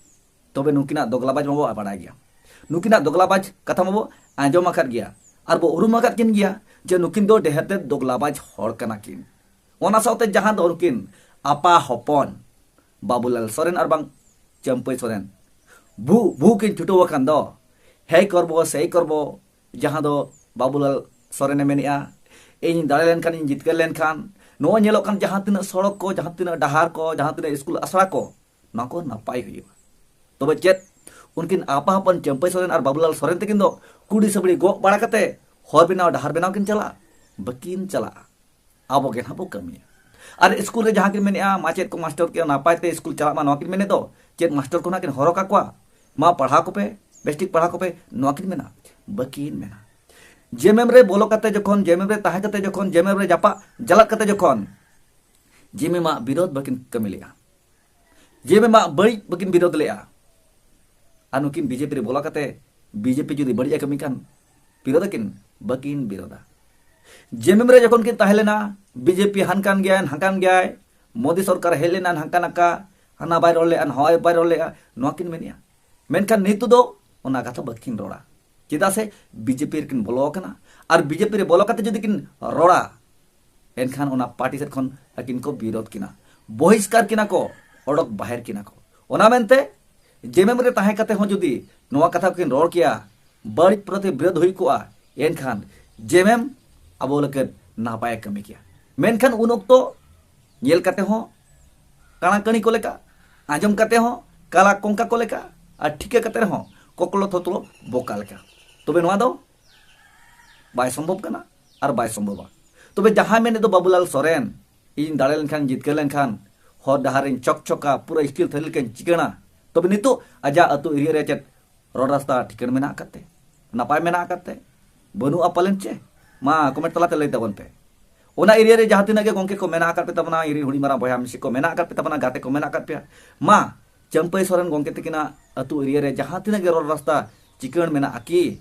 ᱛᱚᱵᱮ ᱱᱩᱠᱤᱱᱟᱜ ᱫᱚᱜᱽᱞᱟᱵᱟᱡᱽ ᱢᱟᱵᱚ ᱵᱟᱲᱟᱭ ᱜᱮᱭᱟ, ᱱᱩᱠᱤᱱᱟᱜ ᱫᱚᱜᱽᱞᱟᱵᱟᱡᱽ ᱠᱟᱛᱷᱟ ᱢᱟᱵᱚ ᱟᱸᱡᱚᱢ ᱟᱠᱟᱫ ᱜᱮᱭᱟ, ᱟᱨ ᱵᱚ ᱩᱨᱩᱢ ᱟᱠᱟᱫ ᱠᱤᱱ ᱜᱮᱭᱟ ᱡᱮ ᱱᱩᱠᱤᱱ ᱫᱚ ᱰᱮᱦᱮᱨ ᱛᱮ ᱫᱚᱜᱽᱞᱟᱵᱟᱡᱽ ᱦᱚᱲ ᱠᱟᱱᱟ ᱠᱤᱱ᱾ ᱚᱱᱟ ᱥᱟᱶᱛᱮ ᱡᱟᱦᱟᱸ ᱫᱚ ᱱᱩᱠᱤᱱ ᱟᱯᱟ ᱦᱚᱯᱚᱱ ᱵᱟᱵᱩᱞᱟᱞ ᱥᱚᱨᱮᱱ ᱟᱨ ᱵᱟᱝ ᱪᱟᱹᱢᱯᱟᱹᱭ ᱥᱚᱨᱮᱱ ᱵᱷᱩ ᱵᱷᱩ ᱠᱤᱱ ᱪᱷᱩᱴᱟᱹᱣ ᱟᱠᱟᱱ ᱫᱚ, ᱦᱮᱭ ᱠᱚᱨᱵᱚ ᱥᱮᱭ ᱠᱚᱨᱵᱚ, ᱡᱟᱦᱟᱸ ᱫᱚ ᱵᱟᱵᱩᱞᱟᱞ ᱥᱚᱨᱮᱱᱮ ᱢᱮᱱᱮᱜᱼᱟ, ᱤᱧ ᱫᱟᱲᱮ ᱞᱮᱱᱠᱷᱟᱱ, ᱤᱧ ᱡᱤᱛᱠᱟᱹᱨ ᱞᱮᱱᱠᱷᱟᱱ, ᱱᱚᱣᱟ ᱧᱮᱞᱚᱜ ᱠᱟᱱ ᱡᱟᱦᱟᱸ ᱛᱤᱱᱟᱹᱜ ᱥᱚᱲᱚᱠ ᱠᱚ, ᱡᱟᱦᱟᱸ ᱛᱤᱱᱟᱹᱜ ᱰᱟᱦᱟᱨ ᱠᱚ, ᱡᱟᱦᱟᱸ ᱛᱤᱱᱟᱹᱜ ᱥᱠᱩᱞ ᱟᱥᱲᱟ ᱠᱚ, ᱱᱚᱣᱟ ᱠᱚ ᱱᱟᱯᱟᱭ ᱦᱩᱭᱩᱜᱼᱟ᱾ ᱛᱚᱵᱮ ᱪᱮᱫ ᱩᱱᱠᱤᱱ ᱟᱯᱟ ᱦᱚᱯᱚᱱ ᱪᱟᱹᱢᱯᱟᱹᱭ ᱥᱚᱨᱮᱱ ᱟᱨ ᱵᱟᱵᱩᱞᱟᱞ ᱥᱚᱨᱮᱱ ᱛᱟᱹᱠᱤᱱ ᱫᱚ ᱠᱩᱰᱤ ᱥᱟᱹᱵᱲᱤ ᱜᱚᱜ ᱵᱟᱲᱟ ᱠᱟᱛᱮ ᱦᱚᱨ ᱵᱮᱱᱟᱣ, ᱰᱟᱦᱟᱨ ᱵᱮᱱᱟᱣ ᱠᱤᱱ ᱪᱟᱞᱟᱜᱼᱟ? ᱵᱟᱹᱠᱤᱱ ᱪᱟᱞᱟᱜᱼᱟ᱾ ᱟᱵᱚ ᱜᱮ ᱱᱟᱦᱟᱜ ᱵᱚ ᱠᱟᱹᱢᱤᱭᱟ᱾ ᱟᱨ ᱥᱠᱩᱞ ᱨᱮ ᱡᱟᱦᱟᱸ ᱠᱤᱱ ᱢᱮᱱᱮᱜᱼᱟ, ᱢᱟᱪᱮᱫ ᱠᱚ ᱢᱟᱥᱴᱟᱨ ᱠᱚ ᱱᱟᱯᱟᱭ ᱛᱮ ᱥᱠᱩᱞ ᱪᱟᱞᱟᱜ ᱢᱟ, ᱱᱚᱣᱟ ᱠᱤᱱ ᱢᱮᱱᱮᱫ ᱫᱚ, ᱪᱮᱫ ᱢᱟᱥᱴᱟᱨ ᱠᱚ ᱱᱟᱦᱟᱜ ᱠᱤᱱ ᱦᱚᱨᱚᱜ ᱠᱟᱠᱚᱣᱟ, ᱢᱟ ᱯᱟᱲᱦᱟᱣ ᱠᱚᱯᱮ, ᱵᱮᱥᱴᱷᱤᱠ ᱯᱟᱲᱦᱟᱣ ᱠᱚᱯᱮ, ᱱᱚᱣᱟ ᱠᱤᱱ ᱢᱮᱱᱟ? ᱵᱟᱹᱠᱤᱱ ᱢᱮᱱᱟ᱾ ᱡᱮᱢᱮᱢ ᱨᱮ ᱵᱚᱞᱚ ᱠᱟᱛᱮ ᱡᱚᱠᱷᱚᱱ, ᱡᱮᱢᱮᱢ ᱨᱮ ᱛᱟᱦᱮᱸ ᱠᱟᱛᱮ ᱡᱚᱠᱷᱚᱱ, ᱡᱮᱢᱮᱢ ᱨᱮ ᱡᱟᱯᱟᱜ ᱡᱟᱞᱟᱫ ᱠᱟᱛᱮ ᱡᱚᱠᱷᱚᱱ ᱡᱮᱢᱮᱢᱟᱜ ᱵᱤᱨᱳᱫᱷ ᱵᱟᱹᱠᱤᱱ ᱠᱟᱹᱢᱤ ᱞᱮᱜᱼᱟ, ᱡᱮᱢᱮᱢᱟᱜ ᱵᱟᱹᱲᱤᱡ ᱵᱟᱹᱠᱤᱱ ᱵᱤᱨᱳᱫᱷ ᱞᱮᱜᱼᱟ, ᱟᱨ ᱱᱩᱠᱤᱱ ᱵᱤᱡᱮᱯᱤ ᱨᱮ ᱵᱚᱞᱚ ᱠᱟᱛᱮ ᱵᱤᱡᱮᱯᱤ ᱡᱩᱫᱤ ᱵᱟᱹᱲᱤᱡ ᱮ ᱠᱟᱹᱢᱤ ᱠᱷᱟᱱ ᱵᱤᱨᱳᱫᱷ ᱟᱹᱠᱤᱱ? ᱵᱟᱹᱠᱤᱱ ᱵᱤᱨᱳᱫᱷᱟ᱾ ᱡᱮᱢᱮᱢ ᱨᱮ ᱡᱚᱠᱷᱚᱱ ᱠᱤᱱ ᱛᱟᱦᱮᱸ ᱞᱮᱱᱟ, ᱵᱤᱡᱮᱯᱤ ᱦᱟᱱᱠᱟᱱ ᱜᱮᱭᱟ, ᱦᱟᱱᱠᱟᱱ ᱜᱮᱭᱟᱭ, ᱢᱳᱫᱤ ᱥᱚᱨᱠᱟᱨ ᱦᱮᱡ ᱞᱮᱱᱟ, ᱦᱟᱱᱠᱟ ᱱᱟᱠᱟ, ᱦᱟᱱᱟ ᱵᱟᱭ ᱨᱚᱲ ᱞᱮᱜᱼᱟ, ᱱᱚᱣᱟ ᱵᱟᱭ ᱨᱚᱲ ᱞᱮᱜᱼᱟ, ᱱᱚᱣᱟ ᱠᱤᱱ ᱢᱮᱱᱮᱜᱼᱟ᱾ ᱢᱮᱱᱠᱷᱟᱱ ᱱᱤᱛᱚᱜ ᱫᱚ ᱚᱱᱟ ᱠᱟᱛᱷᱟ ᱵᱟᱹᱠᱤᱱ ᱨᱚᱲᱟ᱾ ᱪᱮᱫᱟᱜ ᱥᱮ ᱵᱤᱡᱮᱯᱤ ᱨᱮᱠᱤᱱ ᱵᱚᱞᱚ ᱟᱠᱟᱱᱟ᱾ ᱟᱨ ᱵᱤᱡᱮᱯᱤ ᱨᱮ ᱵᱚᱞᱚ ᱠᱟᱛᱮ ᱡᱩᱫᱤ ᱠᱤᱱ ᱨᱚᱲᱟ, ᱮᱱᱠᱷᱟᱱ ᱚᱱᱟ ᱯᱟᱨᱴᱤ ᱥᱮᱫ ᱠᱷᱚᱱ ᱟᱹᱠᱤᱱ ᱠᱚ ᱵᱤᱨᱳᱫ ᱠᱤᱱᱟ, ᱵᱚᱦᱤᱥᱠᱟᱨ ᱠᱤᱱᱟ ᱠᱚ, ᱚᱰᱚᱠ ᱵᱟᱦᱮᱨ ᱠᱤᱱᱟ ᱠᱚ᱾ ᱚᱱᱟ ᱢᱮᱱᱛᱮ ᱡᱮᱢᱮᱢ ᱨᱮ ᱛᱟᱦᱮᱸ ᱠᱟᱛᱮ ᱦᱚᱸ ᱡᱩᱫᱤ ᱱᱚᱣᱟ ᱠᱟᱛᱷᱟ ᱠᱚᱠᱤᱱ ᱨᱚᱲ ᱠᱮᱭᱟ, ᱵᱟᱹᱲᱤᱡ ᱯᱨᱚᱛᱤ ᱵᱤᱨᱳᱫ ᱦᱩᱭ ᱠᱚᱜᱼᱟ, ᱮᱱᱠᱷᱟᱱ ᱡᱮᱢᱮᱢ ᱟᱵᱚ ᱞᱟᱹᱜᱤᱫ ᱱᱟᱯᱟᱭ ᱠᱟᱹᱢᱤ ᱠᱮᱭᱟ᱾ ᱢᱮᱱᱠᱷᱟᱱ ᱩᱱ ᱚᱠᱛᱚ ᱧᱮᱞ ᱠᱟᱛᱮ ᱦᱚᱸ ᱠᱟᱬᱟ ᱠᱟᱹᱬᱤ ᱠᱚ ᱞᱮᱠᱟ, ᱟᱸᱡᱚᱢ ᱠᱟᱛᱮ ᱦᱚᱸ ᱠᱟᱞᱟ ᱠᱚᱝᱠᱟ ᱠᱚ ᱞᱮᱠᱟ, ᱟᱨ ᱴᱷᱤᱠᱟᱹ ᱠᱟᱛᱮ ᱨᱮᱦᱚᱸ ᱠᱚᱠᱞᱚ ᱛᱷᱚᱛᱞᱚ ᱵᱚᱠᱟ ᱞᱮᱠᱟ᱾ ᱛᱚᱵᱮ ᱱᱚᱣᱟ ᱫᱚ ᱵᱟᱭ ᱥᱚᱢᱵᱷᱚᱵ ᱠᱟᱱᱟ ᱟᱨ ᱵᱟᱭ ᱥᱚᱢᱵᱷᱚᱵᱟ᱾ ᱛᱚᱵᱮ ᱡᱟᱦᱟᱸᱭ ᱢᱮᱱᱮᱫ ᱫᱚ ᱵᱟᱵᱩᱞᱟᱞ ᱥᱚᱨᱮᱱ, ᱤᱧ ᱫᱟᱲᱮ ᱞᱮᱱᱠᱷᱟᱱ, ᱡᱤᱛᱠᱟᱹᱨ ᱞᱮᱱᱠᱷᱟᱱ ᱦᱚᱨ ᱰᱟᱦᱟᱨ ᱨᱤᱧ ᱪᱚᱠ ᱪᱚᱠᱟ, ᱯᱩᱨᱟᱹ ᱥᱴᱤᱞ ᱛᱷᱟᱹᱨᱤ ᱞᱮᱠᱟᱧ ᱪᱤᱠᱟᱹᱬᱟ, ᱛᱚᱵᱮ ᱱᱤᱛᱚᱜ ᱟᱡᱟᱜ ᱟᱹᱛᱩ ᱮᱨᱤᱭᱟ ᱨᱮ ᱪᱮᱫ ᱨᱳᱰ ᱨᱟᱥᱛᱟ ᱴᱷᱤᱠᱟᱹᱱ ᱢᱮᱱᱟᱜ ᱟᱠᱟᱫ ᱛᱮ? ᱱᱟᱯᱟᱭ ᱢᱮᱱᱟᱜ ᱟᱠᱟᱫ ᱛᱮ? ᱵᱟᱹᱱᱩᱜᱼᱟ ᱯᱟᱞᱮᱱ ᱪᱮ? ᱢᱟ ᱠᱚᱢᱮᱱᱴ ᱛᱟᱞᱟᱛᱮ ᱞᱟᱹᱭ ᱛᱟᱵᱚᱱ ᱯᱮ᱾ ᱚᱱᱟ ᱮᱨᱤᱭᱟ ᱨᱮ ᱡᱟᱦᱟᱸ ᱛᱤᱱᱟᱹᱜ ᱜᱮ ᱜᱚᱝᱠᱮ ᱠᱚ ᱢᱮᱱᱟᱜ ᱟᱠᱟᱫ ᱯᱮ ᱛᱟᱵᱚᱱᱟ, ᱤᱧ ᱨᱮᱱ ᱦᱩᱰᱤᱧ ᱢᱟᱨᱟᱝ ᱵᱚᱭᱦᱟ ᱢᱤᱥᱤ ᱠᱚ ᱢᱮᱱᱟᱜ ᱟᱠᱟᱫ ᱯᱮ ᱛᱟᱵᱚᱱᱟ, ᱜᱟᱛᱮ ᱠᱚ ᱢᱮᱱᱟᱜ ᱟᱠᱟᱫ ᱯᱮᱭᱟ, ᱢᱟ ᱪᱟᱹᱢᱯᱟᱹᱭ ᱥᱚᱨᱮᱱ ᱜᱚᱝᱠᱮ ᱛᱟᱹᱠᱤᱱᱟᱜ ᱟᱹᱛᱩ ᱮᱨᱤᱭᱟ ᱨᱮ ᱡᱟᱦᱟᱸ ᱛᱤᱱᱟᱹᱜ ᱜᱮ ᱨᱳᱰ ᱨᱟᱥᱛᱟ ᱪᱤᱠᱟᱹᱬ ᱢᱮᱱᱟᱜᱼᱟ ᱠᱤ?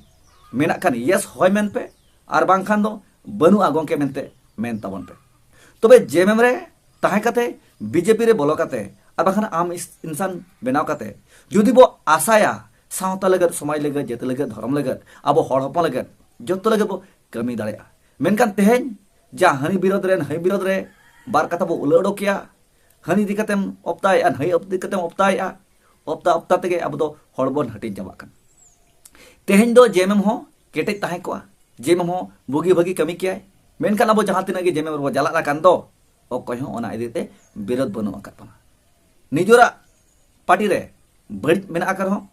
ᱢᱮᱱᱟᱜ ᱠᱷᱟᱱ ᱭᱮᱥ ᱦᱳᱭ ᱢᱮᱱ ᱯᱮ, ᱟᱨ ᱵᱟᱝᱠᱷᱟᱱ ᱫᱚ ᱵᱟᱹᱱᱩᱜᱼᱟ ᱜᱚᱝᱠᱮ ᱢᱮᱱᱛᱮ ᱢᱮᱱ ᱛᱟᱵᱚᱱ ᱯᱮ᱾ ᱛᱚᱵᱮ ᱡᱮᱢᱮᱢ ᱨᱮ ᱛᱟᱦᱮᱸ ᱠᱟᱛᱮ ᱵᱤᱡᱮᱯᱤ ᱨᱮ ᱵᱚᱞᱚ ᱠᱟᱛᱮ ᱟᱨ ᱵᱟᱝᱠᱷᱟᱱ ᱟᱢ ᱤᱥ-, ᱤᱱᱥᱟᱱ ᱵᱮᱱᱟᱣ ᱠᱟᱛᱮ ᱡᱩᱫᱤ ᱵᱚ ᱟᱥᱟᱭᱟ ᱥᱟᱶᱛᱟ ᱞᱟᱹᱜᱤᱫ, ᱥᱚᱢᱟᱡᱽ ᱞᱟᱹᱜᱤᱫ, ᱡᱟᱹᱛᱤ ᱞᱟᱹᱜᱤᱫ, ᱫᱷᱚᱨᱚᱢ ᱞᱟᱹᱜᱤᱫ, ᱟᱵᱚ ᱦᱚᱲ ᱦᱚᱯᱚᱱ ᱞᱟᱹᱜᱤᱫ, ᱡᱚᱛᱚ ᱞᱟᱹᱜᱤᱫ ᱵᱚ ᱠᱟᱹᱢᱤ ᱫᱟᱲᱮᱭᱟᱜᱼᱟ᱾ ᱢᱮᱱᱠᱷᱟᱱ ᱛᱮᱦᱮᱧ ᱡᱟ ᱦᱟᱹᱱᱤ ᱵᱤᱨᱳᱫ ᱨᱮ ᱱᱟᱹᱭ ᱵᱤᱨᱳᱫ ᱨᱮ ᱵᱟᱨ ᱠᱟᱛᱷᱟ ᱵᱚ ᱩᱞᱟᱹ ᱚᱰᱚᱠ ᱠᱮᱭᱟ, ᱦᱟᱹᱱᱤ ᱤᱫᱤ ᱠᱟᱛᱮᱢ ᱚᱯᱛᱟᱭᱮᱜᱼᱟ, ᱱᱟᱹᱭ ᱤᱫᱤ ᱠᱟᱛᱮᱢ ᱚᱯᱛᱟᱭᱮᱜᱼᱟ, ᱚᱯᱛᱟ ᱚᱯᱛᱟ ᱛᱮᱜᱮ ᱟᱵᱚ ᱫᱚ ᱦᱚᱲ ᱵᱚᱱ ᱦᱟᱹᱴᱤᱧ ᱪᱟᱵᱟᱜ ᱠᱟᱱᱟ᱾ ᱛᱮᱦᱮᱧ ᱫᱚ ᱡᱮᱢᱮᱢ ᱦᱚᱸ ᱠᱮᱴᱮᱡ ᱛᱟᱦᱮᱸ ᱠᱚᱜᱼᱟ, ᱡᱮᱢᱮᱢ ᱦᱚᱸ ᱵᱩᱜᱤ ᱵᱷᱟᱹᱜᱤ ᱠᱟᱹᱢᱤ ᱠᱮᱭᱟᱭ, ᱢᱮᱱᱠᱷᱟᱱ ᱟᱵᱚ ᱡᱟᱦᱟᱸ ᱛᱤᱱᱟᱹᱜ ᱜᱮ ᱡᱮᱢᱮᱢ ᱨᱮᱵᱚ ᱪᱟᱞᱟᱜ ᱠᱟᱱ ᱫᱚ, ᱚᱠᱚᱭ ᱦᱚᱸ ᱚᱱᱟ ᱤᱫᱤ ᱛᱮ ᱵᱤᱨᱳᱫ ᱵᱟᱹᱱᱩᱜ ᱟᱠᱟᱫ ᱵᱚᱱᱟ᱾ ᱱᱤᱡᱚᱨᱟᱜ ᱯᱟᱨᱴᱤ ᱨᱮ ᱵᱟᱹᱲᱤᱡ ᱢᱮᱱᱟᱜ ᱟᱠᱟᱫ ᱨᱮᱦᱚᱸ,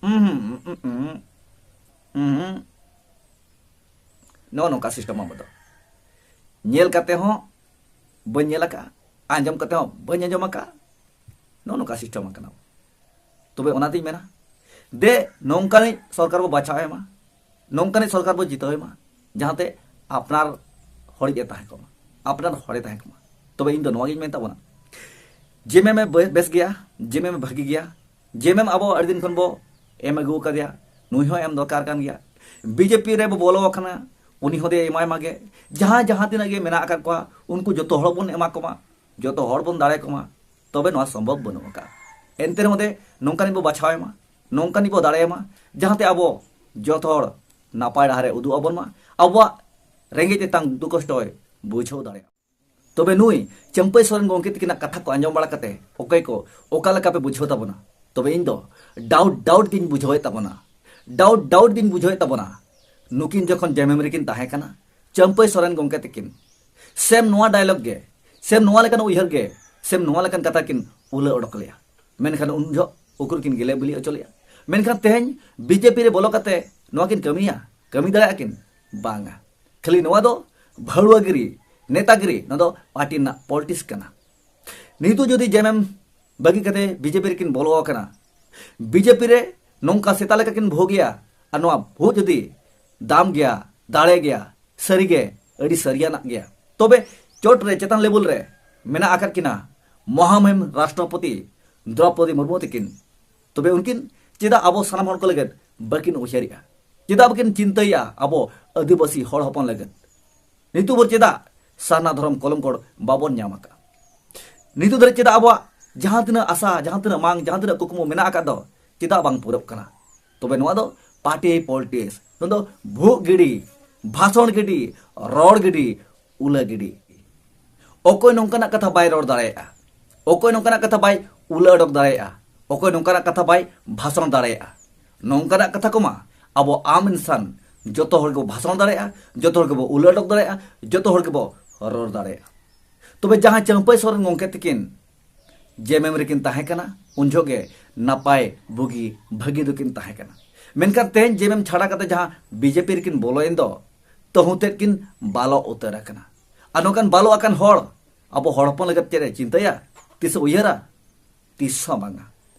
ᱩᱸ ᱦᱩᱸ, ᱩᱸ ᱦᱩᱸ, ᱩᱸ ᱦᱩᱸ, ᱱᱚᱜᱼᱚ ᱱᱚᱝᱠᱟ ᱥᱤᱥᱴᱮᱢ ᱟᱵᱚ ᱫᱚ᱾ ᱧᱮᱞ ᱠᱟᱛᱮ ᱦᱚᱸ ᱵᱟᱹᱧ ᱧᱮᱞ ᱟᱠᱟᱫᱼᱟ, ᱟᱸᱡᱚᱢ ᱠᱟᱛᱮ ᱦᱚᱸ ᱵᱟᱹᱧ ᱟᱸᱡᱚᱢ ᱟᱠᱟᱫᱼᱟ, ᱱᱚᱜᱼᱚ ᱱᱚᱝᱠᱟ ᱥᱤᱥᱴᱮᱢ ᱟᱠᱟᱱᱟ᱾ ᱛᱚᱵᱮ ᱚᱱᱟᱛᱤᱧ ᱢᱮᱱᱟ, ᱫᱮ ᱱᱚᱝᱠᱟᱱᱤᱡ ᱥᱚᱨᱠᱟᱨ ᱵᱚ ᱵᱟᱪᱷᱟᱣ ᱮ ᱢᱟ, ᱱᱚᱝᱠᱟᱱᱤᱡ ᱥᱚᱨᱠᱟᱨ ᱵᱚ ᱡᱤᱛᱟᱹᱣ ᱮ ᱢᱟ, ᱡᱟᱦᱟᱸᱛᱮ ᱟᱯᱱᱟᱨ ᱦᱚᱲᱤᱡ ᱮ ᱛᱟᱦᱮᱸ ᱠᱚᱜ ᱢᱟ, ᱟᱯᱱᱟᱨ ᱦᱚᱲᱮ ᱛᱟᱦᱮᱸ ᱠᱚᱜ ᱢᱟ᱾ ᱛᱚᱵᱮ ᱤᱧ ᱫᱚ ᱱᱚᱣᱟ ᱜᱤᱧ ᱢᱮᱱ ᱛᱟᱵᱚᱱᱟ, ᱡᱮᱢᱮᱢ ᱮ ᱵᱮ-, ᱵᱮᱥ ᱜᱮᱭᱟ, ᱡᱮᱢᱮᱢ ᱮ ᱵᱷᱟᱹᱜᱤ ᱜᱮᱭᱟ, ᱡᱮᱢᱮᱢ ᱟᱵᱚ ᱟᱹᱰᱤ ᱫᱤᱱ ᱠᱷᱚᱱ ᱵᱚ ᱮᱢ ᱟᱹᱜᱩ ᱟᱠᱟᱫᱮᱭᱟ, ᱱᱩᱭ ᱦᱚᱸ ᱮᱢ ᱫᱚᱨᱠᱟᱨ ᱠᱟᱱ ᱜᱮᱭᱟ᱾ ᱵᱤᱡᱮᱯᱤ ᱨᱮ ᱵᱚ ᱵᱚᱞᱚ ᱟᱠᱟᱱᱟ, ᱩᱱᱤ ᱦᱚᱸ ᱫᱮ ᱮᱢᱟᱭ ᱢᱟᱜᱮ᱾ ᱡᱟᱦᱟᱸ ᱡᱟᱦᱟᱸ ᱛᱤᱱᱟᱹᱜ ᱜᱮ ᱢᱮᱱᱟᱜ ᱟᱠᱟᱫ ᱠᱚᱣᱟ, ᱩᱱᱠᱩ ᱡᱚᱛᱚ ᱦᱚᱲ ᱵᱚᱱ ᱮᱢᱟ ᱠᱚᱢᱟ, ᱡᱚᱛᱚ ᱦᱚᱲ ᱵᱚᱱ ᱫᱟᱲᱮ ᱠᱚᱢᱟ, ᱛᱚᱵᱮ ᱱᱚᱣᱟ ᱥᱚᱢᱵᱷᱚᱵ ᱵᱟᱹᱱᱩᱜ ᱟᱠᱟᱫᱼᱟ᱾ ᱮᱱᱛᱮ ᱨᱮᱦᱚᱸ ᱫᱮ ᱱᱚᱝᱠᱟᱱᱤᱡ ᱵᱚ ᱵᱟᱪᱷᱟᱣ ᱮᱢᱟ, ᱱᱚᱝᱠᱟᱱᱤᱡ ᱵᱚ ᱫᱟᱲᱮᱭᱟᱢᱟ, ᱡᱟᱦᱟᱸᱛᱮ ᱟᱵᱚ ᱡᱚᱛᱚ ᱦᱚᱲ ᱱᱟᱯᱟᱭ ᱰᱟᱦᱟᱨᱮ ᱩᱫᱩᱜ ᱟᱵᱚᱱ ᱢᱟ, ᱟᱵᱚᱣᱟᱜ ᱨᱮᱸᱜᱮᱡ ᱛᱮᱛᱟᱝ ᱫᱩᱠ ᱠᱚᱥᱴᱚᱭ ᱵᱩᱡᱷᱟᱹᱣ ᱫᱟᱲᱮᱭᱟᱜᱼᱟ᱾ ᱛᱚᱵᱮ ᱱᱩᱭ ᱪᱟᱹᱢᱯᱟᱹᱭ ᱥᱚᱨᱮᱱ ᱜᱚᱢᱠᱮ ᱛᱟᱹᱠᱤᱱᱟᱜ ᱠᱟᱛᱷᱟ ᱠᱚ ᱟᱸᱡᱚᱢ ᱵᱟᱲᱟ ᱠᱟᱛᱮ ᱚᱠᱚᱭ ᱠᱚ ᱚᱠᱟ ᱞᱮᱠᱟ ᱯᱮ ᱵᱩᱡᱷᱟᱹᱣ ᱛᱟᱵᱚᱱᱟ? ᱛᱚᱵᱮ ᱤᱧ ᱫᱚ ᱰᱟᱣᱩᱴ ᱰᱟᱣᱩᱴ ᱜᱤᱧ ᱵᱩᱡᱷᱟᱹᱣᱮᱫ ᱛᱟᱵᱚᱱᱟ, ᱰᱟᱣᱩᱴ ᱰᱟᱣᱩᱴ ᱜᱤᱧ ᱵᱩᱡᱷᱟᱹᱣᱮᱫ ᱛᱟᱵᱚᱱᱟ᱾ ᱱᱩᱠᱤᱱ ᱡᱚᱠᱷᱚᱱ ᱡᱮᱢᱮᱢ ᱨᱮᱠᱤᱱ ᱛᱟᱦᱮᱸ ᱠᱟᱱᱟ, ᱪᱟᱹᱢᱯᱟᱹᱭ ᱥᱚᱨᱮᱱ ᱜᱚᱢᱠᱮ ᱛᱟᱹᱠᱤᱱ ᱥᱮᱢ ᱱᱚᱣᱟ ᱰᱟᱭᱞᱚᱜ ᱜᱮ, ᱥᱮᱢ ᱱᱚᱣᱟ ᱞᱮᱠᱟᱱ ᱩᱭᱦᱟᱹᱨ ᱜᱮ, ᱥᱮᱢ ᱱᱚᱣᱟ ᱞᱮᱠᱟᱱ ᱠᱟᱛᱷᱟ ᱠᱤᱱ ᱩᱞᱟᱹ ᱚᱰᱚᱠ ᱞᱮᱭᱟ᱾ ᱢᱮᱱᱠᱷᱟᱱ ᱩᱱ ᱡᱚᱦᱚᱜ ᱩᱠᱩᱨ ᱠᱤᱱ ᱜᱮᱞᱮ ᱵᱤᱞᱤ ᱚᱪᱚ ᱞᱮᱭᱟ᱾ ᱢᱮᱱᱠᱷᱟᱱ ᱛᱮᱦᱮᱧ ᱵᱤᱡᱮᱯᱤ ᱨᱮ ᱵᱚᱞᱚ ᱠᱟᱛᱮ ᱱᱚᱣᱟ ᱠᱤᱱ ᱠᱟᱹᱢᱤᱭᱟ? ᱠᱟᱹᱢᱤ ᱫᱟᱲᱮᱭᱟᱜᱼᱟ ᱠᱤᱱ? ᱵᱟᱝᱟ᱾ ᱠᱷᱟᱹᱞᱤ ᱱᱚᱣᱟ ᱫᱚ ᱵᱷᱟᱹᱲᱩᱣᱟᱹᱜᱤᱨᱤ, ᱱᱮᱛᱟᱜᱤᱨᱤ, ᱱᱚᱣᱟ ᱫᱚ ᱯᱟᱨᱴᱤ ᱨᱮᱱᱟᱜ ᱯᱚᱞᱤᱴᱤᱠᱥ ᱠᱟᱱᱟ᱾ ᱱᱤᱛᱚᱜ ᱡᱩᱫᱤ ᱡᱮᱢᱮᱢ ᱵᱟᱹᱜᱤ ᱠᱟᱛᱮ ᱵᱤᱡᱮᱯᱤ ᱨᱮᱠᱤᱱ ᱵᱚᱞᱚ ᱟᱠᱟᱱᱟ, ᱵᱤᱡᱮᱯᱤ ᱨᱮ ᱱᱚᱝᱠᱟ ᱥᱮᱛᱟ ᱞᱮᱠᱟ ᱠᱤᱱ ᱵᱷᱳᱜᱮᱭᱟ, ᱟᱨ ᱱᱚᱣᱟ ᱵᱷᱳᱴ ᱡᱩᱫᱤ ᱫᱟᱢ ᱜᱮᱭᱟ, ᱫᱟᱲᱮ ᱜᱮᱭᱟ, ᱥᱟᱹᱨᱤᱜᱮ ᱟᱹᱰᱤ ᱥᱟᱹᱨᱤᱭᱟᱱᱟᱜ ᱜᱮᱭᱟ, ᱛᱚᱵᱮ ᱪᱚᱴ ᱨᱮ, ᱪᱮᱛᱟᱱ ᱞᱮᱵᱮᱞ ᱨᱮ ᱢᱮᱱᱟᱜ ᱟᱠᱟᱫ ᱠᱤᱱᱟ ᱢᱚᱦᱟᱢᱚᱦᱤᱢ ᱨᱟᱥᱴᱨᱚᱯᱚᱛᱤ ᱫᱨᱚᱯᱚᱫᱤ ᱢᱩᱨᱢᱩ ᱛᱟᱹᱠᱤᱱ᱾ ᱛᱚᱵᱮ ᱩᱱᱠᱤᱱ ᱪᱮᱫᱟᱜ ᱟᱵᱚ ᱥᱟᱱᱟᱢ ᱦᱚᱲ ᱠᱚ ᱞᱟᱹᱜᱤᱫ ᱵᱟᱹᱠᱤᱱ ᱩᱭᱦᱟᱹᱨᱮᱜᱼᱟ? ᱪᱮᱫᱟᱜ ᱵᱟᱹᱠᱤᱱ ᱪᱤᱱᱛᱟᱹᱭᱮᱜᱼᱟ ᱟᱵᱚ ᱟᱹᱫᱤᱵᱟᱹᱥᱤ ᱦᱚᱲ ᱦᱚᱯᱚᱱ ᱞᱟᱹᱜᱤᱫ? ᱱᱤᱛᱚᱜ ᱵᱷᱳᱨ ᱪᱮᱫᱟᱜ ᱥᱟᱨᱱᱟ ᱫᱷᱚᱨᱚᱢ ᱠᱚᱞᱚᱢ ᱠᱳᱰ ᱵᱟᱵᱚᱱ ᱧᱟᱢ ᱟᱠᱟᱫᱼᱟ? ᱱᱤᱛᱚᱜ ᱫᱷᱟᱹᱨᱤᱡ ᱪᱮᱫᱟᱜ ᱟᱵᱚᱣᱟᱜ ᱡᱟᱦᱟᱸ ᱛᱤᱱᱟᱹᱜ ᱟᱥᱟ, ᱡᱟᱦᱟᱸ ᱛᱤᱱᱟᱹᱜ ᱢᱟᱝ, ᱡᱟᱦᱟᱸ ᱛᱤᱱᱟᱹᱜ ᱠᱩᱠᱢᱩ ᱢᱮᱱᱟᱜ ᱟᱠᱟᱫ ᱫᱚ ᱪᱮᱫᱟᱜ ᱵᱟᱝ ᱯᱩᱨᱟᱹᱜ ᱠᱟᱱᱟ? ᱛᱚᱵᱮ ᱱᱚᱣᱟ ᱫᱚ ᱯᱟᱨᱴᱤ ᱯᱚᱞᱤᱴᱤᱠᱥ, ᱱᱚᱣᱟ ᱫᱚ ᱵᱷᱩᱜ ᱜᱤᱰᱤ, ᱵᱷᱟᱥᱚᱱ ᱜᱤᱰᱤ, ᱨᱚᱲ ᱜᱤᱰᱤ, ᱩᱞᱟᱹ ᱜᱤᱰᱤ᱾ ᱚᱠᱚᱭ ᱱᱚᱝᱠᱟᱱᱟᱜ ᱠᱟᱛᱷᱟ ᱵᱟᱭ ᱨᱚᱲ ᱫᱟᱲᱮᱭᱟᱜᱼᱟ? ᱚᱠᱚᱭ ᱱᱚᱝᱠᱟᱱᱟᱜ ᱠᱟᱛᱷᱟ ᱵᱟᱭ ᱩᱞᱟᱹ ᱚᱰᱚᱠ ᱫᱟᱲᱮᱭᱟᱜᱼᱟ? ᱚᱠᱚᱭ ᱱᱚᱝᱠᱟᱱᱟᱜ ᱠᱟᱛᱷᱟ ᱵᱟᱭ ᱵᱷᱟᱥᱚᱱ ᱫᱟᱲᱮᱭᱟᱜᱼᱟ? ᱱᱚᱝᱠᱟᱱᱟᱜ ᱠᱟᱛᱷᱟ ᱠᱚᱢᱟ ᱟᱵᱚ ᱟᱢ ᱤᱱᱥᱟᱱ ᱡᱚᱛᱚ ᱦᱚᱲ ᱜᱮᱵᱚ ᱵᱷᱟᱥᱚᱱ ᱫᱟᱲᱮᱭᱟᱜᱼᱟ, ᱡᱚᱛᱚ ᱦᱚᱲ ᱜᱮᱵᱚ ᱩᱞᱟᱹ ᱚᱰᱚᱠ ᱫᱟᱲᱮᱭᱟᱜᱼᱟ, ᱡᱚᱛᱚ ᱦᱚᱲ ᱜᱮᱵᱚ ᱨᱚᱲ ᱫᱟᱲᱮᱭᱟᱜᱼᱟ᱾ ᱛᱚᱵᱮ ᱡᱟᱦᱟᱸ ᱪᱟᱹᱢᱯᱟᱹᱭ ᱥᱚᱨᱮᱱ ᱜᱚᱢᱠᱮ ᱛᱟᱹᱠᱤᱱ ᱡᱮᱢᱮᱢ ᱨᱮᱠᱤᱱ ᱛᱟᱦᱮᱸ ᱠᱟᱱᱟ, ᱩᱱ ᱡᱚᱦᱚᱜ ᱜᱮ ᱱᱟᱯᱟᱭ ᱵᱩᱜᱤ ᱵᱷᱟᱹᱜᱤ ᱫᱚᱠᱤᱱ ᱛᱟᱦᱮᱸ ᱠᱟᱱᱟ᱾ ᱢᱮᱱᱠᱷᱟᱱ ᱛᱮᱦᱮᱧ ᱡᱮᱢᱮᱢ ᱪᱷᱟᱰᱟ ᱠᱟᱛᱮ ᱡᱟᱦᱟᱸ ᱵᱤᱡᱮᱯᱤ ᱨᱮᱠᱤᱱ ᱵᱚᱞᱚᱭᱮᱱ ᱫᱚ, ᱛᱟᱹᱦᱩ ᱛᱮᱫ ᱠᱤᱱ ᱵᱟᱞᱚ ᱩᱛᱟᱹᱨ ᱟᱠᱟᱱᱟ᱾ ᱟᱨ ᱱᱚᱝᱠᱟᱱ ᱵᱟᱞᱚ ᱟᱠᱟᱱ ᱦᱚᱲ ᱟᱵᱚ ᱦᱚᱲ ᱦᱚᱯᱚᱱ ᱞᱟᱹᱜᱤᱫ ᱪᱮᱫ ᱮ ᱪᱤᱱᱛᱟᱹᱭᱟ? ᱛᱤᱥ ᱮ ᱩᱭᱦᱟᱹᱨᱟ? ᱛᱤᱥ ᱦᱚᱸ ᱵᱟᱝᱟ,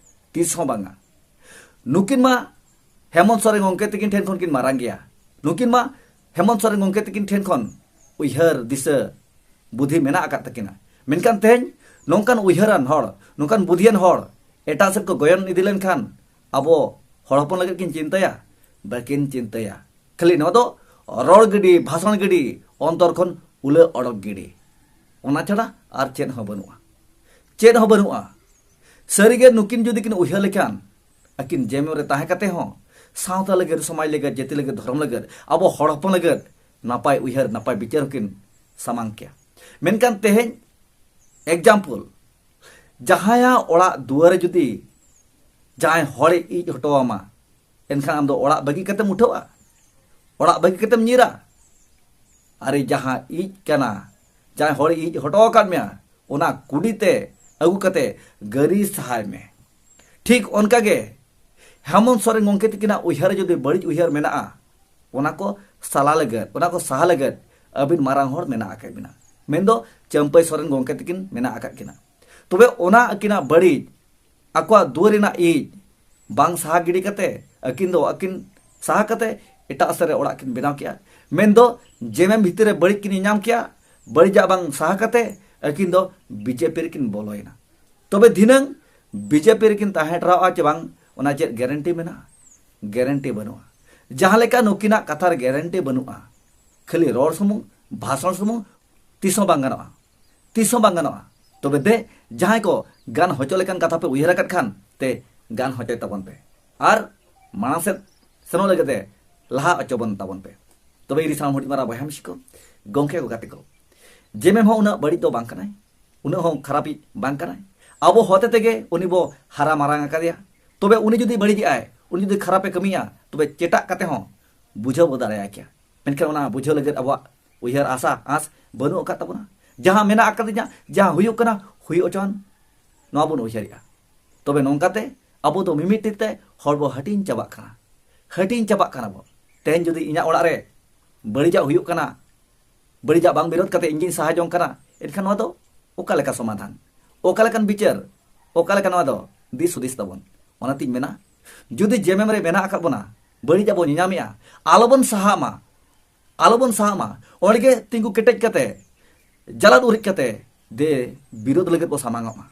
ᱛᱤᱥ ᱦᱚᱸ ᱵᱟᱝᱟ᱾ ᱱᱩᱠᱤᱱ ᱢᱟ ᱦᱮᱢᱚᱱᱛ ᱥᱚᱨᱮᱱ ᱜᱚᱢᱠᱮ ᱛᱟᱹᱠᱤᱱ ᱴᱷᱮᱱ ᱠᱷᱚᱱ ᱠᱤᱱ ᱢᱟᱨᱟᱝ ᱜᱮᱭᱟ᱾ ᱱᱩᱠᱤᱱ ᱢᱟ ᱦᱮᱢᱚᱱᱛ ᱥᱚᱨᱮᱱ ᱜᱚᱢᱠᱮ ᱛᱟᱹᱠᱤᱱ ᱴᱷᱮᱱ ᱠᱷᱚᱱ ᱩᱭᱦᱟᱹᱨ, ᱫᱤᱥᱟᱹ, ᱵᱩᱫᱷᱤ ᱢᱮᱱᱟᱜ ᱟᱠᱟᱫ ᱛᱟᱹᱠᱤᱱᱟ᱾ ᱢᱮᱱᱠᱷᱟᱱ ᱛᱮᱦᱮᱧ ᱱᱚᱝᱠᱟᱱ ᱩᱭᱦᱟᱹᱨᱟᱱ ᱦᱚᱲ, ᱱᱚᱝᱠᱟᱱ ᱵᱩᱫᱷᱤᱭᱟᱱ ᱦᱚᱲ ᱮᱴᱟᱜ ᱥᱮᱫ ᱠᱚ ᱜᱚᱭᱚᱱ ᱤᱫᱤ ᱞᱮᱱᱠᱷᱟᱱ ᱟᱵᱚ ᱦᱚᱲ ᱦᱚᱯᱚᱱ ᱞᱟᱹᱜᱤᱫ ᱠᱤᱱ ᱪᱤᱱᱛᱟᱹᱭᱟ? ᱵᱟᱹᱠᱤᱱ ᱪᱤᱱᱛᱟᱹᱭᱟ᱾ ᱠᱷᱟᱹᱞᱤ ᱱᱚᱣᱟ ᱫᱚ ᱨᱚᱲ ᱜᱤᱰᱤ, ᱵᱷᱟᱥᱚᱱ ᱜᱤᱰᱤ, ᱚᱱᱛᱚᱨ ᱠᱷᱚᱱ ᱩᱞᱟᱹ ᱚᱰᱚᱠ ᱜᱤᱰᱤ᱾ ᱚᱱᱟ ᱪᱷᱟᱲᱟ ᱟᱨ ᱪᱮᱫ ᱦᱚᱸ ᱵᱟᱹᱱᱩᱜᱼᱟ᱾ ᱪᱮᱫ ᱦᱚᱸ ᱵᱟᱹᱱᱩᱜᱼᱟ᱾ ᱥᱟᱹᱨᱤᱜᱮ ᱱᱩᱠᱤᱱ ᱡᱩᱫᱤ ᱠᱤᱱ ᱩᱭᱦᱟᱹᱨ ᱞᱮᱠᱷᱟᱱ, ᱟᱹᱠᱤᱱ ᱡᱮᱢᱮᱢ ᱨᱮ ᱛᱟᱦᱮᱸ ᱠᱟᱛᱮ ᱦᱚᱸ ᱥᱟᱶᱛᱟ ᱞᱟᱹᱜᱤᱫ, ᱥᱚᱢᱟᱡᱽ ᱞᱟᱹᱜᱤᱫ, ᱡᱟᱹᱛᱤ ᱞᱟᱹᱜᱤᱫ, ᱫᱷᱚᱨᱚᱢ ᱞᱟᱹᱜᱤᱫ, ᱟᱵᱚ ᱦᱚᱲ ᱦᱚᱯᱚᱱ ᱞᱟᱹᱜᱤᱫ ᱱᱟᱯᱟᱭ ᱩᱭᱦᱟᱹᱨ, ᱱᱟᱯᱟᱭ ᱵᱤᱪᱟᱹᱨ ᱦᱚᱸᱠᱤᱱ ᱥᱟᱢᱟᱝ ᱠᱮᱭᱟ᱾ ᱢᱮᱱᱠᱷᱟᱱ ᱛᱮᱦᱮᱧ example, ᱡᱟᱦᱟᱸᱭᱟᱜ ᱚᱲᱟᱜ ᱫᱩᱣᱟᱹᱨ ᱨᱮ ᱡᱩᱫᱤ ᱡᱟᱦᱟᱸᱭ ᱦᱚᱲᱮ ᱤᱡ ᱦᱚᱴᱚ ᱟᱢᱟ, ᱮᱱᱠᱷᱟᱱ ᱟᱢ ᱫᱚ ᱚᱲᱟᱜ ᱵᱟᱹᱜᱤ ᱠᱟᱛᱮᱢ ᱩᱴᱷᱟᱹᱣᱟ, ᱚᱲᱟᱜ ᱵᱟᱹᱜᱤ ᱠᱟᱛᱮᱢ ᱧᱤᱨᱟ᱾ ᱟᱨᱮ ᱡᱟᱦᱟᱸ ᱤᱡ ᱠᱟᱱᱟ, ᱡᱟᱦᱟᱸᱭ ᱦᱚᱲᱮ ᱤᱡ ᱦᱚᱴᱚ ᱟᱠᱟᱫ ᱢᱮᱭᱟ, ᱚᱱᱟ ᱠᱩᱰᱤ ᱛᱮ ᱟᱹᱜᱩ ᱠᱟᱛᱮ ᱜᱟᱹᱨᱤ ᱥᱟᱦᱟᱭ ᱢᱮ᱾ ᱴᱷᱤᱠ ᱚᱱᱠᱟ ᱜᱮ ᱦᱮᱢᱚᱱᱛ ᱥᱚᱨᱮᱱ ᱜᱚᱢᱠᱮ ᱛᱤᱠᱤᱱᱟᱜ ᱩᱭᱦᱟᱹᱨ ᱨᱮ ᱡᱩᱫᱤ ᱵᱟᱹᱲᱤᱡ ᱩᱭᱦᱟᱹᱨ ᱢᱮᱱᱟᱜᱼᱟ, ᱚᱱᱟ ᱠᱚ ᱥᱟᱞᱟ ᱞᱟᱹᱜᱤᱫ, ᱚᱱᱟ ᱠᱚ ᱥᱟᱦᱟ ᱞᱟᱹᱜᱤᱫ ᱟᱹᱵᱤᱱ ᱢᱟᱨᱟᱝ ᱦᱚᱲ ᱢᱮᱱᱟᱜ ᱟᱠᱟᱫ ᱵᱤᱱᱟ᱾ ᱢᱮᱱᱫᱚ ᱪᱟᱹᱢᱯᱟᱹᱭ ᱥᱚᱨᱮᱱ ᱜᱚᱢᱠᱮ ᱛᱤᱠᱤᱱ ᱢᱮᱱᱟᱜ ᱟᱠᱟᱫ ᱠᱤᱱᱟ᱾ ᱛᱚᱵᱮ ᱚᱱᱟ ᱟᱹᱠᱤᱱᱟᱜ ᱵᱟᱹᱲᱤᱡ, ᱟᱠᱚᱣᱟᱜ ᱫᱩᱣᱟᱹᱨ ᱨᱮᱱᱟᱜ ᱤᱡ ᱵᱟᱝ ᱥᱟᱦᱟ ᱜᱤᱰᱤ ᱠᱟᱛᱮ, ᱟᱹᱠᱤᱱ ᱫᱚ ᱟᱹᱠᱤᱱ ᱥᱟᱦᱟ ᱠᱟᱛᱮ ᱮᱴᱟᱜ ᱥᱮᱫ ᱨᱮ ᱚᱲᱟᱜ ᱠᱤᱱ ᱵᱮᱱᱟᱣ ᱠᱮᱜᱼᱟ᱾ ᱢᱮᱱᱫᱚ ᱡᱮᱢᱮᱢ ᱵᱷᱤᱛᱤᱨ ᱨᱮ ᱵᱟᱹᱲᱤᱡ ᱠᱤᱱ ᱧᱟᱢ ᱠᱮᱜᱼᱟ᱾ ᱵᱟᱹᱲᱤᱡᱟᱜ ᱵᱟᱝ ᱥᱟᱦᱟ ᱠᱟᱛᱮ ᱟᱹᱠᱤᱱ ᱫᱚ ᱵᱤᱡᱮᱯᱤ ᱨᱮᱠᱤᱱ ᱵᱚᱞᱚᱭᱮᱱᱟ᱾ ᱛᱚᱵᱮ ᱫᱷᱤᱱᱟᱹᱝ ᱵᱤᱡᱮᱯᱤ ᱨᱮᱠᱤᱱ ᱛᱟᱦᱮᱸ ᱴᱷᱟᱲᱟᱣᱜᱼᱟ ᱪᱮ ᱵᱟᱝ, ᱚᱱᱟ ᱪᱮᱫ ᱜᱮᱨᱮᱱᱴᱤ ᱢᱮᱱᱟᱜᱼᱟ? ᱜᱮᱨᱮᱱᱴᱤ ᱵᱟᱹᱱᱩᱜᱼᱟ᱾ ᱡᱟᱦᱟᱸ ᱞᱮᱠᱟ ᱱᱩᱠᱤᱱᱟᱜ ᱠᱟᱛᱷᱟ ᱨᱮ ᱜᱮᱨᱮᱱᱴᱤ ᱵᱟᱹᱱᱩᱜᱼᱟ, ᱠᱷᱟᱹᱞᱤ ᱨᱚᱲ ᱥᱩᱢᱩᱝ, ᱵᱷᱟᱥᱚᱱ ᱥᱩᱢᱩᱝ, ᱛᱤᱥ ᱦᱚᱸ ᱵᱟᱝ ᱜᱟᱱᱚᱜᱼᱟ᱾ ᱛᱤᱥ ᱦᱚᱸ ᱵᱟᱝ ᱜᱟᱱᱚᱜᱼᱟ᱾ ᱛᱚᱵᱮ ᱫᱮ, ᱡᱟᱦᱟᱸᱭ ᱠᱚ ᱜᱟᱱ ᱦᱚᱪᱚ ᱞᱮᱠᱟᱱ ᱠᱟᱛᱷᱟ ᱯᱮ ᱩᱭᱦᱟᱹᱨ ᱟᱠᱟᱫ ᱠᱷᱟᱱ, ᱛᱮ ᱜᱟᱱ ᱦᱚᱪᱚᱭ ᱛᱟᱵᱚᱱ ᱯᱮ ᱟᱨ ᱢᱟᱲᱟᱝ ᱥᱮᱫ ᱥᱮᱱᱚᱜ ᱞᱟᱹᱜᱤᱫ ᱛᱮ ᱞᱟᱦᱟ ᱦᱚᱪᱚ ᱵᱚᱱ ᱛᱟᱵᱚᱱ ᱯᱮ᱾ ᱛᱚᱵᱮ ᱤᱧ ᱥᱟᱶ ᱦᱩᱰᱤᱧ ᱢᱟᱨᱟᱝ ᱵᱚᱭᱦᱟ ᱢᱤᱥᱤ ᱠᱚ, ᱜᱚᱢᱠᱮ ᱠᱚ, ᱜᱟᱛᱮ ᱠᱚ, ᱡᱮᱢᱮᱢ ᱦᱚᱸ ᱩᱱᱟᱹᱜ ᱵᱟᱹᱲᱤᱡ ᱫᱚ ᱵᱟᱝ ᱠᱟᱱᱟᱭ, ᱩᱱᱟᱹᱜ ᱦᱚᱸ ᱠᱷᱟᱨᱟᱯᱤᱡ ᱵᱟᱝ ᱠᱟᱱᱟᱭ᱾ ᱟᱵᱚ ᱦᱚᱛᱮ ᱛᱮᱜᱮ ᱩᱱᱤ ᱵᱚ ᱦᱟᱨᱟ ᱢᱟᱨᱟᱝ ᱟᱠᱟᱫᱮᱭᱟ᱾ ᱛᱚᱵᱮ ᱩᱱᱤ ᱡᱩᱫᱤ ᱵᱟᱹᱲᱤᱡᱮᱜᱼᱟᱭ, ᱩᱱᱤ ᱡᱩᱫᱤ ᱠᱷᱟᱨᱟᱯᱮ ᱠᱟᱹᱢᱤᱭᱟ, ᱛᱚᱵᱮ ᱪᱮᱴᱟᱜ ᱠᱟᱛᱮ ᱦᱚᱸ ᱵᱩᱡᱷᱟᱹᱣ ᱵᱚ ᱫᱟᱲᱮᱭᱟᱭ ᱠᱮᱭᱟ᱾ ᱢᱮᱱᱠᱷᱟᱱ ᱚᱱᱟ ᱵᱩᱡᱷᱟᱹᱣ ᱞᱟᱹᱜᱤᱫ ᱟᱵᱚᱣᱟᱜ ᱩᱭᱦᱟᱹᱨ ᱟᱥᱟ ᱟᱸᱥ ᱵᱟᱹᱱᱩᱜ ᱟᱠᱟᱫ ᱛᱟᱵᱚᱱᱟ᱾ ᱡᱟᱦᱟᱸ ᱢᱮᱱᱟᱜ ᱟᱠᱟᱫᱤᱧᱟ, ᱡᱟᱦᱟᱸ ᱦᱩᱭᱩᱜ ᱠᱟᱱᱟ, ᱦᱩᱭᱩᱜ ᱦᱚᱪᱚᱣᱟᱱ, ᱱᱚᱣᱟ ᱵᱚᱱ ᱩᱭᱦᱟᱹᱨᱮᱜᱼᱟ᱾ ᱛᱚᱵᱮ ᱱᱚᱝᱠᱟᱛᱮ ᱟᱵᱚ ᱫᱚ ᱢᱤᱢᱤᱫᱴᱤᱡ ᱛᱮ ᱦᱚᱲ ᱵᱚ ᱦᱟᱹᱴᱤᱧ ᱪᱟᱵᱟᱜ ᱠᱟᱱᱟ, ᱦᱟᱹᱴᱤᱧ ᱪᱟᱵᱟᱜ ᱠᱟᱱᱟ ᱵᱚᱱ᱾ ᱛᱮᱦᱮᱧ ᱡᱩᱫᱤ ᱤᱧᱟᱹᱜ ᱚᱲᱟᱜ ᱨᱮ ᱵᱟᱹᱲᱤᱡᱟᱜ ᱦᱩᱭᱩᱜ ᱠᱟᱱᱟ, ᱵᱟᱹᱲᱤᱡᱟᱜ ᱵᱟᱝ ᱵᱤᱨᱳᱫ ᱠᱟᱛᱮ ᱤᱧ ᱜᱤᱧ ᱥᱟᱦᱟ ᱡᱚᱝ ᱠᱟᱱᱟ, ᱮᱱᱠᱷᱟᱱ ᱱᱚᱣᱟ ᱫᱚ ᱚᱠᱟ ᱞᱮᱠᱟ ᱥᱚᱢᱟᱫᱷᱟᱱ, ᱚᱠᱟ ᱞᱮᱠᱟᱱ ᱵᱤᱪᱟᱹᱨ, ᱚᱠᱟ ᱞᱮᱠᱟ ᱱᱚᱣᱟ ᱫᱚ ᱫᱤᱥ ᱦᱩᱫᱤᱥ ᱛᱟᱵᱚᱱ? ᱚᱱᱟᱛᱤᱧ ᱢᱮᱱᱟ, ᱡᱩᱫᱤ ᱡᱮᱢᱮᱢ ᱨᱮ ᱢᱮᱱᱟᱜ ᱟᱠᱟᱫ ᱵᱚᱱᱟ, ᱵᱟᱹᱲᱤᱡᱟᱜ ᱵᱚᱱ ᱧᱮᱧᱟᱢᱮᱜᱼᱟ, ᱟᱞᱚᱵᱚᱱ ᱥᱟᱦᱟᱜ ᱢᱟ, ᱟᱞᱚᱵᱚᱱ ᱥᱟᱦᱟᱜ ᱢᱟ᱾ ᱚᱸᱰᱮ ᱜᱮ ᱛᱤᱸᱜᱩ ᱠᱮᱴᱮᱡ ᱠᱟᱛᱮ, ᱡᱟᱞᱟᱫ ᱩᱨᱤᱡ ᱠᱟᱛᱮ, ᱫᱮ, ᱵᱤᱨᱳᱫ ᱞᱟᱹᱜᱤᱫ ᱵᱚ ᱥᱟᱢᱟᱝᱚᱜ ᱢᱟ᱾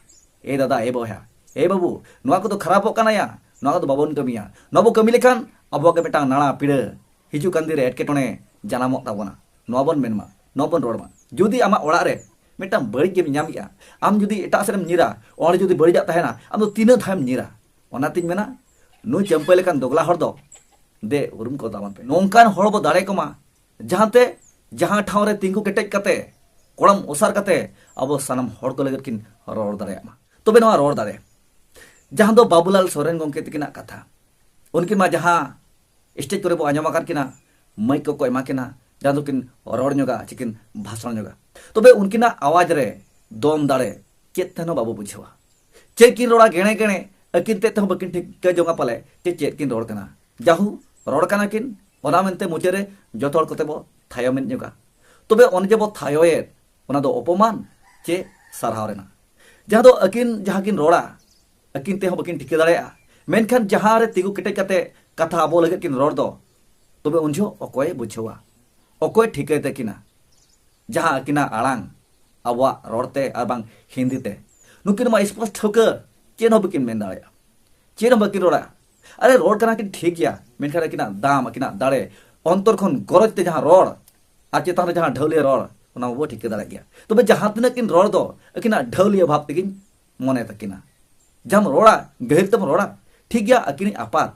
ᱮ ᱫᱟᱫᱟ, ᱮ ᱵᱚᱭᱦᱟ, ᱮ ᱵᱟᱹᱵᱩ, ᱱᱚᱣᱟ ᱠᱚᱫᱚ ᱠᱷᱟᱨᱟᱯᱚᱜ ᱠᱟᱱᱟ ᱭᱟ, ᱱᱚᱣᱟ ᱠᱚᱫᱚ ᱵᱟᱵᱚᱱ ᱠᱟᱹᱢᱤᱭᱟ᱾ ᱱᱚᱣᱟ ᱵᱚ ᱠᱟᱹᱢᱤ ᱞᱮᱠᱷᱟᱱ ᱟᱵᱚᱣᱟᱜ ᱜᱮ ᱢᱤᱫᱴᱟᱝ ᱱᱟᱲᱟ ᱯᱤᱲᱟᱹ ᱦᱤᱡᱩᱜ ᱠᱟᱱ ᱫᱤᱱ ᱨᱮ ᱮᱴᱠᱮᱴᱚᱬᱮ ᱡᱟᱱᱟᱢᱚᱜ ᱛᱟᱵᱚᱱᱟ᱾ ᱱᱚᱣᱟ ᱵᱚᱱ ᱢᱮᱱ ᱢᱟ, ᱱᱚᱣᱟ ᱵᱚᱱ ᱨᱚᱲ ᱢᱟ᱾ ᱡᱩᱫᱤ ᱟᱢᱟᱜ ᱚᱲᱟᱜ ᱨᱮ ᱢᱤᱫᱴᱟᱝ ᱵᱟᱹᱲᱤᱡ ᱜᱮᱢ ᱧᱟᱢᱮᱜᱼᱟ, ᱟᱢ ᱡᱩᱫᱤ ᱮᱴᱟᱜ ᱥᱮᱫ ᱮᱢ ᱧᱤᱨᱟ, ᱚᱸᱰᱮ ᱡᱩᱫᱤ ᱵᱟᱹᱲᱤᱡᱟᱜ ᱛᱟᱦᱮᱱᱟ, ᱟᱢ ᱫᱚ ᱛᱤᱱᱟᱹᱜ ᱫᱷᱟᱣᱮᱢ ᱧᱤᱨᱟ? ᱚᱱᱟᱛᱤᱧ ᱢᱮᱱᱟ, ᱱᱩᱭ ᱪᱟᱹᱢᱯᱟᱹᱭ ᱞᱮᱠᱟᱱ ᱫᱚᱜᱽᱞᱟ ᱦᱚᱲ ᱫᱚ ᱫᱮ ᱩᱨᱩᱢ ᱠᱚ ᱛᱟᱵᱚᱱ ᱯᱮ᱾ ᱱᱚᱝᱠᱟᱱ ᱦᱚᱲ ᱵᱚ ᱫᱟᱲᱮ ᱠᱚᱢᱟ, ᱡᱟᱦᱟᱸᱛᱮ ᱡᱟᱦᱟᱸ ᱴᱷᱟᱶ ᱨᱮ ᱛᱤᱸᱜᱩ ᱠᱮᱴᱮᱡ ᱠᱟᱛᱮ, ᱠᱚᱲᱟᱢ ᱚᱥᱟᱨ ᱠᱟᱛᱮ ᱟᱵᱚ ᱥᱟᱱᱟᱢ ᱦᱚᱲ ᱠᱚ ᱞᱟᱹᱜᱤᱫ ᱠᱤᱱ ᱨᱚᱲ ᱫᱟᱲᱮᱭᱟᱜ ᱢᱟ᱾ ᱛᱚᱵᱮ ᱱᱚᱣᱟ ᱨᱚᱲ ᱫᱟᱲᱮ, ᱡᱟᱦᱟᱸ ᱫᱚ ᱵᱟᱵᱩᱞᱟᱞ ᱥᱚᱨᱮᱱ ᱜᱚᱢᱠᱮ ᱛᱟᱹᱠᱤᱱᱟᱜ ᱠᱟᱛᱷᱟ, ᱩᱱᱠᱤᱱ ᱢᱟ ᱡᱟᱦᱟᱸ ᱥᱴᱮᱡ ᱠᱚᱨᱮ ᱵᱚ ᱟᱸᱡᱚᱢ ᱟᱠᱟᱫ ᱠᱤᱱᱟ, ᱢᱟᱹᱭᱤᱠ ᱠᱚᱠᱚ ᱮᱢᱟ ᱠᱤᱱᱟ, ᱡᱟᱦᱟᱸ ᱫᱚᱠᱤᱱ ᱨᱚᱲ ᱧᱚᱜᱟ, ᱪᱮᱠᱤᱱ ᱵᱷᱟᱥᱚᱱ ᱧᱚᱜᱟ᱾ ᱛᱚᱵᱮ ᱩᱱᱠᱤᱱᱟᱜ ᱟᱣᱟᱡᱽ ᱨᱮ ᱫᱚᱢ ᱫᱟᱲᱮ ᱪᱮᱫ ᱛᱮᱦᱚᱸ ᱵᱟᱵᱚ ᱵᱩᱡᱷᱟᱹᱣᱟ᱾ ᱪᱮᱫ ᱠᱤᱱ ᱨᱚᱲᱟ ᱜᱮᱬᱮ ᱜᱮᱬᱮ, ᱟᱹᱠᱤᱱ ᱛᱮᱫ ᱛᱮᱦᱚᱸ ᱵᱟᱹᱠᱤᱱ ᱴᱷᱤᱠᱟᱹ ᱡᱚᱝᱟ ᱯᱟᱞᱮ ᱪᱮ ᱪᱮᱫ ᱠᱤᱱ ᱨᱚᱲ ᱠᱟᱱᱟ᱾ ᱡᱟᱦᱩ ᱨᱚᱲ ᱠᱟᱱᱟ ᱠᱤᱱ, ᱚᱱᱟ ᱢᱮᱱᱛᱮ ᱢᱩᱪᱟᱹᱫ ᱨᱮ ᱡᱚᱛᱚ ᱦᱚᱲ ᱠᱚᱛᱮ ᱵᱚ ᱛᱷᱟᱭᱚ ᱢᱮᱱ ᱧᱚᱜᱟ᱾ ᱛᱚᱵᱮ ᱚᱱᱮ ᱡᱮ ᱵᱚ ᱛᱷᱟᱭᱚᱭᱮᱫ, ᱚᱱᱟ ᱫᱚ ᱚᱯᱚᱢᱟᱱ ᱪᱮ ᱥᱟᱨᱦᱟᱣ ᱨᱮᱱᱟᱜ? ᱡᱟᱦᱟᱸ ᱫᱚ ᱟᱹᱠᱤᱱ ᱡᱟᱦᱟᱸ ᱠᱤᱱ ᱨᱚᱲᱟ, ᱟᱹᱠᱤᱱ ᱛᱮᱦᱚᱸ ᱵᱟᱹᱠᱤᱱ ᱴᱷᱤᱠᱟᱹ ᱫᱟᱲᱮᱭᱟᱜᱼᱟ, ᱢᱮᱱᱠᱷᱟᱱ ᱡᱟᱦᱟᱸ ᱨᱮ ᱛᱤᱸᱜᱩ ᱠᱮᱴᱮᱡ ᱠᱟᱛᱮ ᱠᱟᱛᱷᱟ ᱟᱵᱚ ᱞᱟᱹᱜᱤᱫ ᱠᱤᱱ ᱨᱚᱲ ᱫᱚ, ᱛᱚᱵᱮ ᱩᱱ ᱡᱚᱦᱚᱜ ᱚᱠᱚᱭᱮ ᱵᱩᱡᱷᱟᱹᱣᱟ? ᱚᱠᱚᱭ ᱴᱷᱤᱠᱟᱹᱭ ᱛᱟᱹᱠᱤᱱᱟ ᱡᱟᱦᱟᱸ ᱟᱹᱠᱤᱱᱟᱜ ᱟᱲᱟᱝ ᱟᱵᱚᱣᱟᱜ ᱨᱚᱲ ᱛᱮ ᱟᱨ ᱵᱟᱝ ᱦᱤᱱᱫᱤ ᱛᱮ? ᱱᱩᱠᱤᱱ ᱢᱟ ᱥᱯᱚᱥᱴ ᱴᱷᱟᱹᱣᱠᱟᱹ ᱪᱮᱫ ᱦᱚᱸ ᱵᱟᱹᱠᱤᱱ ᱢᱮᱱ ᱫᱟᱲᱮᱭᱟᱜᱼᱟ, ᱪᱮᱫ ᱦᱚᱸ ᱵᱟᱹᱠᱤᱱ ᱨᱚᱲᱟ᱾ ᱟᱨᱮ, ᱨᱚᱲ ᱠᱟᱱᱟ ᱠᱤᱱ ᱴᱷᱤᱠ ᱜᱮᱭᱟ, ᱢᱮᱱᱠᱷᱟᱱ ᱟᱹᱠᱤᱱᱟᱜ ᱫᱟᱢ, ᱟᱹᱠᱤᱱᱟᱜ ᱫᱟᱲᱮ, ᱚᱱᱛᱚᱨ ᱠᱷᱚᱱ ᱜᱚᱨᱚᱡᱽ ᱛᱮ ᱡᱟᱦᱟᱸ ᱨᱚᱲ ᱟᱨ ᱪᱮᱛᱟᱱ ᱨᱮ ᱡᱟᱦᱟᱸ ᱰᱷᱟᱹᱣᱞᱤᱭᱟᱹ ᱨᱚᱲ, ᱚᱱᱟ ᱢᱟᱵᱚ ᱴᱷᱤᱠᱟᱹ ᱫᱟᱲᱮᱭᱟᱜ ᱜᱮᱭᱟ᱾ ᱛᱚᱵᱮ ᱡᱟᱦᱟᱸ ᱛᱤᱱᱟᱹᱜ ᱠᱤᱱ ᱨᱚᱲ ᱫᱚ, ᱟᱹᱠᱤᱱᱟᱜ ᱰᱷᱟᱹᱣᱞᱤᱭᱟᱹ ᱵᱷᱟᱵᱽ ᱛᱮᱜᱤᱧ ᱢᱚᱱᱮ ᱛᱟᱹᱠᱤᱱᱟ᱾ ᱡᱟᱦᱟᱸᱢ ᱨᱚᱲᱟ, ᱜᱟᱹᱦᱤᱨ ᱛᱮᱢ ᱨᱚᱲᱟ, ᱴᱷᱤᱠ ᱜᱮᱭᱟ, ᱟᱹᱠᱤᱱᱤᱡ ᱟᱯᱟᱛ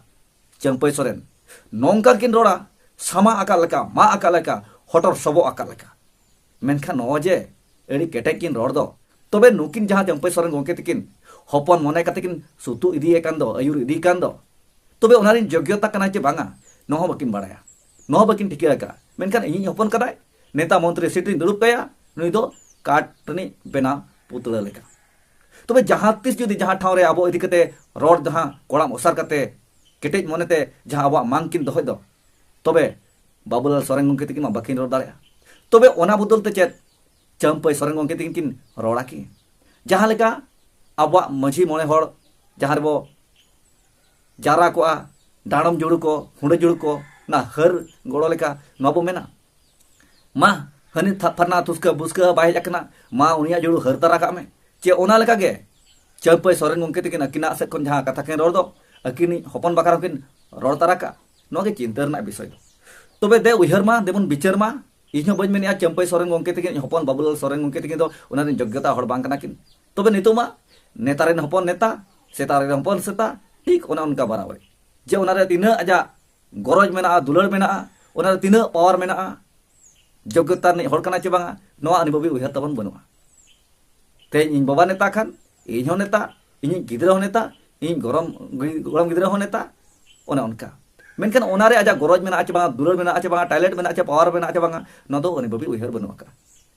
ᱪᱟᱹᱢᱯᱟᱹᱭ ᱥᱚᱨᱮᱱ ᱱᱚᱝᱠᱟ ᱠᱤᱱ ᱨᱚᱲᱟ, ᱥᱟᱢᱟᱜ ᱟᱠᱟᱫ ᱞᱮᱠᱟ, ᱢᱟᱜ ᱟᱠᱟᱫ ᱞᱮᱠᱟ, ᱦᱚᱴᱚᱨ ᱥᱚᱵᱚᱜ ᱟᱠᱟᱫ ᱞᱮᱠᱟ᱾ ᱢᱮᱱᱠᱷᱟᱱ ᱱᱚᱜᱼᱚᱭ ᱡᱮ ᱟᱹᱰᱤ ᱠᱮᱴᱮᱡ ᱠᱤᱱ ᱨᱚᱲ ᱫᱚ, ᱛᱚᱵᱮ ᱱᱩᱠᱤᱱ ᱡᱟᱦᱟᱸ ᱪᱟᱹᱢᱯᱟᱹᱭ ᱥᱚᱨᱮᱱ ᱜᱚᱢᱠᱮ ᱛᱟᱹᱠᱤᱱ ᱦᱚᱯᱚᱱ ᱢᱚᱱᱮ ᱠᱟᱛᱮ ᱠᱤᱱ ᱥᱩᱛᱩᱜ ᱤᱫᱤᱭᱮ ᱠᱟᱱ ᱫᱚ, ᱟᱹᱭᱩᱨ ᱤᱫᱤᱭᱮ ᱠᱟᱱ ᱫᱚ, ᱛᱚᱵᱮ ᱚᱱᱟ ᱨᱤᱱ ᱡᱳᱜᱽᱭᱚᱛᱟ ᱠᱟᱱᱟᱭ ᱪᱮ ᱵᱟᱝᱟ, ᱱᱚᱣᱟ ᱦᱚᱸ ᱵᱟᱹᱠᱤᱱ ᱵᱟᱲᱟᱭᱟ, ᱱᱚᱣᱟ ᱦᱚᱸ ᱵᱟᱹᱠᱤᱱ ᱴᱷᱤᱠᱟᱹ ᱟᱠᱟᱫᱼᱟ᱾ ᱢᱮᱱᱠᱷᱟᱱ ᱤᱧᱤᱡ ᱦᱚᱯᱚᱱ ᱠᱟᱱᱟᱭ, ᱱᱮᱛᱟ ᱢᱚᱱᱛᱨᱤ ᱥᱤᱴ ᱨᱤᱧ ᱫᱩᱲᱩᱵ ᱠᱟᱭᱟ, ᱱᱩᱭ ᱫᱚ ᱠᱟᱴ ᱨᱤᱱᱤᱡ ᱵᱮᱱᱟᱣ ᱯᱩᱛᱲᱟᱹ ᱞᱮᱠᱟ᱾ ᱛᱚᱵᱮ ᱡᱟᱦᱟᱸ ᱛᱤᱥ ᱡᱩᱫᱤ ᱡᱟᱦᱟᱸ ᱴᱷᱟᱶ ᱨᱮ ᱟᱵᱚ ᱤᱫᱤ ᱠᱟᱛᱮ ᱨᱚᱲ, ᱡᱟᱦᱟᱸ ᱠᱚᱲᱟᱢ ᱚᱥᱟᱨ ᱠᱟᱛᱮ ᱠᱮᱴᱮᱡ ᱢᱚᱱᱮᱛᱮ ᱡᱟᱦᱟᱸ ᱟᱵᱚᱣᱟᱜ ᱢᱟᱝ ᱠᱤᱱ ᱫᱚᱦᱚᱭ ᱫᱚ, ᱛᱚᱵᱮ ᱵᱟᱵᱩᱞᱟᱞ ᱥᱚᱨᱮᱱ ᱜᱚᱢᱠᱮ ᱛᱟᱹᱠᱤᱱ ᱢᱟ ᱵᱟᱹᱠᱤᱱ ᱨᱚᱲ ᱫᱟᱲᱮᱭᱟᱜᱼᱟ᱾ ᱛᱚᱵᱮ ᱚᱱᱟ ᱵᱚᱫᱚᱞ ᱛᱮ ᱪᱮᱫ ᱪᱟᱹᱢᱯᱟᱹᱭ ᱥᱚᱨᱮᱱ ᱜᱚᱢᱠᱮ ᱛᱟᱹᱠᱤᱱ ᱠᱤᱱ ᱨᱚᱲᱟ ᱠᱤ? ᱡᱟᱦᱟᱸ ᱞᱮᱠᱟ ᱟᱵᱚᱣᱟᱜ ᱢᱟᱹᱡᱷᱤ ᱢᱚᱬᱮ ᱦᱚᱲ ᱡᱟᱦᱟᱸ ᱨᱮᱵᱚ ᱡᱟᱣᱨᱟ ᱠᱚᱜᱼᱟ, ᱰᱟᱸᱰᱚᱢ ᱡᱩᱲᱩ ᱠᱚ, ᱦᱩᱸᱰᱟᱹ ᱡᱩᱲᱩ ᱠᱚ, ᱚᱱᱟ ᱦᱟᱹᱨ ᱜᱚᱲᱚ ᱞᱮᱠᱟ ᱱᱚᱣᱟ ᱵᱚ ᱢᱮᱱᱟ, ᱢᱟ, ᱦᱟᱹᱱᱤ ᱛᱷᱟ-, ᱯᱷᱟᱨᱱᱟ ᱛᱷᱩᱥᱠᱟᱹ ᱵᱩᱥᱠᱟᱹ ᱵᱟᱭ ᱦᱮᱡ ᱟᱠᱟᱱᱟ, ᱢᱟ, ᱩᱱᱤᱭᱟᱜ ᱡᱩᱲᱩ ᱦᱟᱹᱨ ᱛᱟᱨᱟ ᱠᱟᱜ ᱢᱮ᱾ ᱪᱮ ᱚᱱᱟ ᱞᱮᱠᱟ ᱜᱮ ᱪᱟᱹᱢᱯᱟᱹᱭ ᱥᱚᱨᱮᱱ ᱜᱚᱢᱠᱮ ᱛᱟᱹᱠᱤᱱ ᱟᱹᱠᱤᱱᱟᱜ ᱥᱮᱫ ᱠᱷᱚᱱ ᱡᱟᱦᱟᱸ ᱠᱟᱛᱷᱟ ᱠᱤᱱ ᱨᱚᱲ ᱫᱚ, ᱟᱹᱠᱤᱱᱤᱡ ᱦᱚᱯᱚᱱ ᱵᱟᱠᱷᱨᱟ ᱦᱚᱸᱠᱤᱱ ᱨᱚᱲ ᱛᱟᱨᱟ ᱠᱟᱜ᱾ ᱱᱚᱣᱟ ᱜᱮ ᱪᱤᱱᱛᱟᱹ ᱨᱮᱱᱟᱜ ᱵᱤᱥᱚᱭ ᱫᱚ᱾ ᱛᱚᱵᱮ ᱫᱮ ᱩᱭᱦᱟᱹᱨ ᱢᱟ, ᱫᱮᱵᱚᱱ ᱵᱤᱪᱟᱹᱨ ᱢᱟ᱾ ᱤᱧ ᱦᱚᱸ ᱵᱟᱹᱧ ᱢᱮᱱᱮᱜᱼᱟ ᱪᱟᱹᱢᱯᱟᱹᱭ ᱥᱚᱨᱮᱱ ᱜᱚᱢᱠᱮ ᱛᱤᱠᱤᱱ ᱦᱚᱯᱚᱱ ᱵᱟᱵᱩᱞᱟᱞ ᱥᱚᱨᱮᱱ ᱜᱚᱢᱠᱮ ᱛᱤᱠᱤᱱ ᱫᱚ ᱚᱱᱟ ᱨᱮᱱ ᱡᱳᱜᱽᱜᱚᱛᱟ ᱦᱚᱲ ᱵᱟᱝ ᱠᱟᱱᱟ ᱠᱤᱱ᱾ ᱛᱚᱵᱮ ᱱᱤᱛᱚᱜ ᱢᱟ ᱱᱮᱛᱟ ᱨᱮᱱ ᱦᱚᱯᱚᱱ ᱱᱮᱛᱟ, ᱥᱮᱛᱟ ᱨᱮᱱ ᱦᱚᱯᱚᱱ ᱥᱮᱛᱟ, ᱴᱷᱤᱠ ᱚᱱᱮ ᱚᱱᱠᱟ ᱵᱟᱨᱟᱵᱟᱨᱤ᱾ ᱡᱮ ᱚᱱᱟ ᱨᱮ ᱛᱤᱱᱟᱹᱜ ᱟᱡᱟᱜ ᱜᱚᱨᱚᱡᱽ ᱢᱮᱱᱟᱜᱼᱟ, ᱫᱩᱞᱟᱹᱲ ᱢᱮᱱᱟᱜᱼᱟ, ᱚᱱᱟ ᱨᱮ ᱛᱤᱱᱟᱹᱜ ᱯᱟᱣᱟᱨ ᱢᱮᱱᱟᱜᱼᱟ, ᱡᱳᱜᱽᱜᱚᱛᱟ ᱨᱤᱱᱤᱡ ᱦᱚᱲ ᱠᱟᱱᱟ ᱪᱮ ᱵᱟᱝᱟ, ᱱᱚᱣᱟ ᱟᱹᱱᱤ ᱵᱷᱟᱹᱵᱤ ᱩᱭᱦᱟᱹᱨ ᱛᱟᱵᱚᱱ ᱵᱟᱹᱱᱩᱜᱼᱟ᱾ ᱛᱮᱦᱮᱧ ᱤᱧ ᱵᱟᱵᱟ ᱱᱮᱛᱟ ᱠᱷᱟᱱ, ᱤᱧ ᱦᱚᱸ ᱱᱮᱛᱟ, ᱤᱧᱤᱡ ᱜᱤᱫᱽᱨᱟᱹ ᱦᱚᱸ ᱱᱮᱛᱟ, ᱤᱧ ᱜᱚᱲᱚᱢ, ᱜᱚᱲᱚᱢ ᱜᱤᱫᱽᱨᱟᱹ ᱦᱚᱸ ᱱᱮᱛᱟ, ᱚᱱᱮ ᱚᱱᱠᱟ᱾ ᱢᱮᱱᱠᱷᱟᱱ ᱚᱱᱟ ᱨᱮ ᱟᱡᱟᱜ ᱜᱚᱨᱚᱡᱽ ᱢᱮᱱᱟᱜᱼᱟ ᱪᱮ ᱵᱟᱝᱟ, ᱫᱩᱞᱟᱹᱲ ᱢᱮᱱᱟᱜᱼᱟ ᱪᱮ ᱵᱟᱝᱟ, ᱴᱮᱞᱮᱱᱴ ᱢᱮᱱᱟᱜᱼᱟ ᱪᱮ ᱯᱟᱣᱟᱨ ᱢᱮᱱᱟᱜᱼᱟ ᱪᱮ ᱵᱟᱝᱟ, ᱱᱚᱣᱟ ᱫᱚ ᱟᱹᱱᱤ ᱵᱷᱟᱹᱵᱤ ᱩᱭᱦᱟᱹᱨ ᱵᱟᱹᱱᱩᱜ ᱟᱠᱟᱫᱼᱟ᱾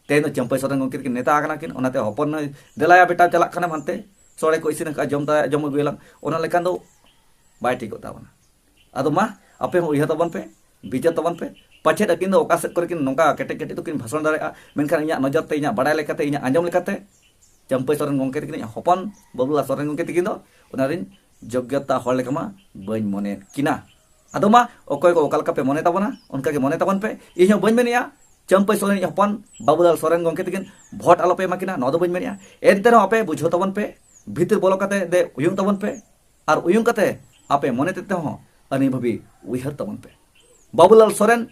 ᱛᱮᱦᱮᱧ ᱫᱚ ᱪᱟᱹᱢᱯᱟᱹᱭ ᱥᱚᱨᱮᱱ ᱜᱚᱢᱠᱮ ᱛᱟᱹᱠᱤᱱ ᱱᱮᱛᱟ ᱟᱠᱟᱱᱟ ᱠᱤᱱ, ᱚᱱᱟᱛᱮ ᱦᱚᱯᱚᱱ ᱱᱩᱭ, "ᱫᱮᱞᱟᱭᱟ ᱵᱮᱴᱟ, ᱪᱟᱞᱟᱜ ᱠᱟᱱᱟᱢ ᱦᱟᱱᱛᱮ, ᱥᱚᱲᱮ ᱠᱚ ᱤᱥᱤᱱ ᱟᱠᱟᱫᱼᱟ, ᱡᱚᱢ ᱛᱟᱨᱟᱭᱟ, ᱡᱚᱢ ᱟᱹᱜᱩᱭᱟᱞᱟᱝ", ᱚᱱᱟ ᱞᱮᱠᱷᱟᱱ ᱫᱚ ᱵᱟᱭ ᱴᱷᱤᱠᱚᱜ ᱛᱟᱵᱚᱱᱟ᱾ ᱟᱫᱚ ᱢᱟ, ᱟᱯᱮ ᱦᱚᱸ ᱩᱭᱦᱟᱹᱨ ᱛᱟᱵᱚᱱ ᱯᱮ, ᱵᱤᱪᱟᱹᱨ ᱛᱟᱵᱚᱱ ᱯᱮ᱾ ᱯᱟᱪᱮᱫ ᱟᱹᱠᱤᱱ ᱫᱚ ᱚᱠᱟ ᱥᱮᱫ ᱠᱚᱨᱮ ᱠᱤᱱ ᱱᱚᱝᱠᱟ ᱠᱮᱴᱮᱡ ᱠᱮᱴᱮᱡ ᱫᱚᱠᱤᱱ ᱵᱷᱟᱥᱚᱱ ᱫᱟᱲᱮᱭᱟᱜᱼᱟ, ᱢᱮᱱᱠᱷᱟᱱ ᱤᱧᱟᱹᱜ ᱱᱚᱡᱚᱨ ᱛᱮ, ᱤᱧᱟᱹᱜ ᱵᱟᱲᱟᱭ ᱞᱮᱠᱟᱛᱮ, ᱤᱧᱟᱹᱜ ᱟᱸᱡᱚᱢ ᱞᱮᱠᱟᱛᱮ, ᱪᱟᱹᱢᱯᱟᱹᱭ ᱥᱚᱨᱮᱱ ᱜᱚᱢᱠᱮ ᱛᱟᱹᱠᱤᱱᱤᱡ ᱦᱚᱯᱚᱱ ᱵᱟᱹᱵᱩᱞᱟᱞ ᱥᱚᱨᱮᱱ ᱜᱚᱢᱠᱮ ᱛᱟᱹᱠᱤᱱ ᱫᱚ ᱚᱱᱟ ᱨᱤᱱ ᱡᱳᱜᱽᱜᱚᱛᱟ ᱦᱚᱲ ᱞᱮᱠᱟ ᱢᱟ ᱵᱟᱹᱧ ᱢᱚᱱᱮᱭᱮᱫ ᱠᱤᱱᱟ᱾ ᱟᱫᱚ ᱢᱟ, ᱚᱠᱚᱭ ᱠᱚ ᱚᱠᱟ ᱞᱮᱠᱟ ᱯᱮ ᱢᱚᱱᱮ ᱛᱟᱵᱚᱱᱟ, ᱚᱱᱠᱟ ᱜᱮ ᱢᱚᱱᱮ ᱛᱟᱵᱚᱱ ᱯᱮ᱾ ᱤᱧ ᱦᱚᱸ ᱵᱟᱹᱧ ᱢᱮᱱᱮᱜᱼᱟ ᱪᱟᱹᱢᱯᱟᱹᱭ ᱥᱚᱨᱮᱱᱤᱡ ᱦᱚᱯᱚᱱ ᱵᱟᱹᱵᱩᱞᱟᱞ ᱥᱚᱨᱮᱱ ᱜᱚᱢᱠᱮ ᱛᱟᱹᱠᱤᱱ ᱵᱷᱳᱴ ᱟᱞᱚᱯᱮ ᱮᱢᱟ ᱠᱤᱱᱟ, ᱱᱚᱣᱟ ᱫᱚ ᱵᱟᱹᱧ ᱢᱮᱱᱮᱜᱼᱟ᱾ ᱮᱱᱛᱮ ᱨᱮᱦᱚᱸ ᱟᱯᱮ ᱵᱩᱡᱷᱟᱹᱣ ᱛᱟᱵᱚᱱ ᱯᱮ, ᱵᱷᱤᱛᱤᱨ ᱵᱚᱞᱚ ᱠᱟᱛᱮ ᱫᱮ ᱩᱭᱩᱝ ᱛᱟᱵᱚᱱ ᱯᱮ, ᱟᱨ ᱩᱭᱩᱝ ᱠᱟᱛᱮ ᱟᱯᱮ ᱢᱚᱱᱮ ᱛᱮ ᱛᱮᱦᱚᱸ ᱟᱹᱱᱤ ᱵᱷᱟᱹᱵᱤ ᱩᱭᱦᱟᱹᱨ ᱛᱟᱵᱚᱱ ᱯᱮ᱾ ᱵᱟᱹᱵᱩᱞᱟᱞ ᱥᱚᱨᱮᱱ,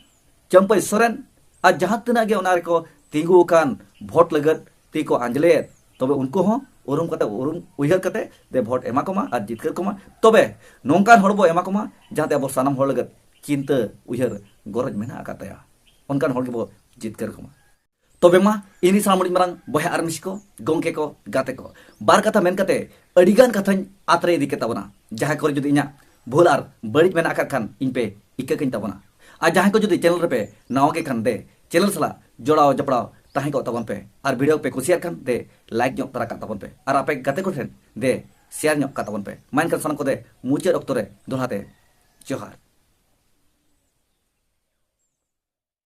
ᱪᱟᱹᱢᱯᱟᱹᱭ ᱥᱚᱨᱮᱱ ᱟᱨ ᱡᱟᱦᱟᱸ ᱛᱤᱱᱟᱹᱜ ᱜᱮ ᱚᱱᱟ ᱨᱮᱠᱚ ᱛᱤᱸᱜᱩ ᱟᱠᱟᱱ ᱵᱷᱳᱴ ᱞᱟᱹᱜᱤᱫ ᱛᱤ ᱠᱚ ᱟᱸᱡᱽᱞᱮᱭᱮᱫ, ᱛᱚᱵᱮ ᱩᱱᱠᱩ ᱦᱚᱸ ᱩᱨᱩᱢ ᱠᱟᱛᱮ, ᱩᱨᱩᱢ ᱩᱭᱦᱟᱹᱨ ᱠᱟᱛᱮ ᱫᱮ ᱵᱷᱳᱴ ᱮᱢᱟ ᱠᱚᱢᱟ ᱟᱨ ᱡᱤᱛᱠᱟᱹᱨ ᱠᱚᱢᱟ᱾ ᱛᱚᱵᱮ ᱱᱚᱝᱠᱟᱱ ᱦᱚᱲ ᱵᱚ ᱮᱢᱟ ᱠᱚᱢᱟ ᱡᱟᱦᱟᱸᱛᱮ ᱟᱵᱚ ᱥᱟᱱᱟᱢ ᱦᱚᱲ ᱞᱟᱹᱜᱤᱫ ᱪᱤᱱᱛᱟᱹ ᱩᱭᱦᱟᱹᱨ ᱜᱚᱨᱚᱡᱽ ᱢᱮᱱᱟᱜ ᱟᱠᱟᱫ ᱛᱟᱭᱟ, ᱚᱱᱠᱟᱱ ᱦᱚᱲ ᱜᱮᱵᱚ ᱡᱤᱛᱠᱟᱹᱨ ᱠᱚᱢᱟ᱾ ᱛᱚᱵᱮ ᱢᱟ, ᱤᱧ ᱥᱟᱱᱟᱢ ᱟᱹᱰᱤ ᱢᱟᱨᱟᱝ ᱵᱚᱭᱦᱟ ᱟᱨ ᱢᱤᱥᱤ ᱠᱚ, ᱜᱚᱢᱠᱮ ᱠᱚ, ᱜᱟᱛᱮ ᱠᱚ, ᱵᱟᱨ ᱠᱟᱛᱷᱟ ᱢᱮᱱ ᱠᱟᱛᱮ ᱟᱹᱰᱤ ᱜᱟᱱ ᱠᱟᱛᱷᱟᱧ ᱟᱛᱨᱮ ᱤᱫᱤ ᱠᱮᱫ ᱛᱟᱵᱚᱱᱟ᱾ ᱡᱟᱦᱟᱸ ᱠᱚᱨᱮ ᱡᱩᱫᱤ ᱤᱧᱟᱹᱜ ᱵᱷᱩᱞ ᱟᱨ ᱵᱟᱹᱲᱤᱡ ᱢᱮᱱᱟᱜ ᱟᱠᱟᱫ ᱠᱷᱟᱱ ᱤᱧ ᱯᱮ ᱤᱠᱟᱹ ᱠᱟᱹᱧ ᱛᱟᱵᱚᱱᱟ᱾ ᱟᱨ ᱡᱟᱦᱟᱸᱭ ᱠᱚ ᱡᱩᱫᱤ ᱪᱮᱱᱮᱞ ᱨᱮᱯᱮ ᱱᱟᱣᱟ ᱜᱮ ᱠᱷᱟᱱ ᱫᱮ ᱪᱮᱱᱮᱞ ᱥᱟᱞᱟᱜ ᱡᱚᱲᱟᱣ ᱡᱚᱯᱲᱟᱣ ᱛᱟᱦᱮᱸ ᱠᱚᱜ ᱛᱟᱵᱚᱱ ᱯᱮ᱾ ᱟᱨ ᱵᱷᱤᱰᱤᱭᱳ ᱯᱮ ᱠᱩᱥᱤᱭᱟᱜ ᱠᱷᱟᱱ ᱫᱮ ᱞᱟᱭᱤᱠ ᱧᱚᱜ ᱛᱟᱨᱟ ᱠᱟᱜ ᱛᱟᱵᱚᱱ ᱯᱮ᱾ ᱟᱨ ᱟᱯᱮ ᱜᱟᱛᱮ ᱠᱚᱴᱷᱮᱱ ᱫᱮ ᱥᱮᱭᱟᱨ ᱧᱚᱜ ᱠᱟᱜ ᱛᱟᱵᱚᱱ ᱯᱮ᱾ ᱢᱟ ᱮᱱᱠᱷᱟᱱ ᱥᱟᱱᱟᱢ ᱠᱚ ᱫᱮ ᱢᱩᱪᱟᱹᱫ ᱚᱠᱛᱚ ᱨᱮ ᱫᱚᱦᱲᱟ ᱛᱮ ᱡᱚᱦᱟᱨ᱾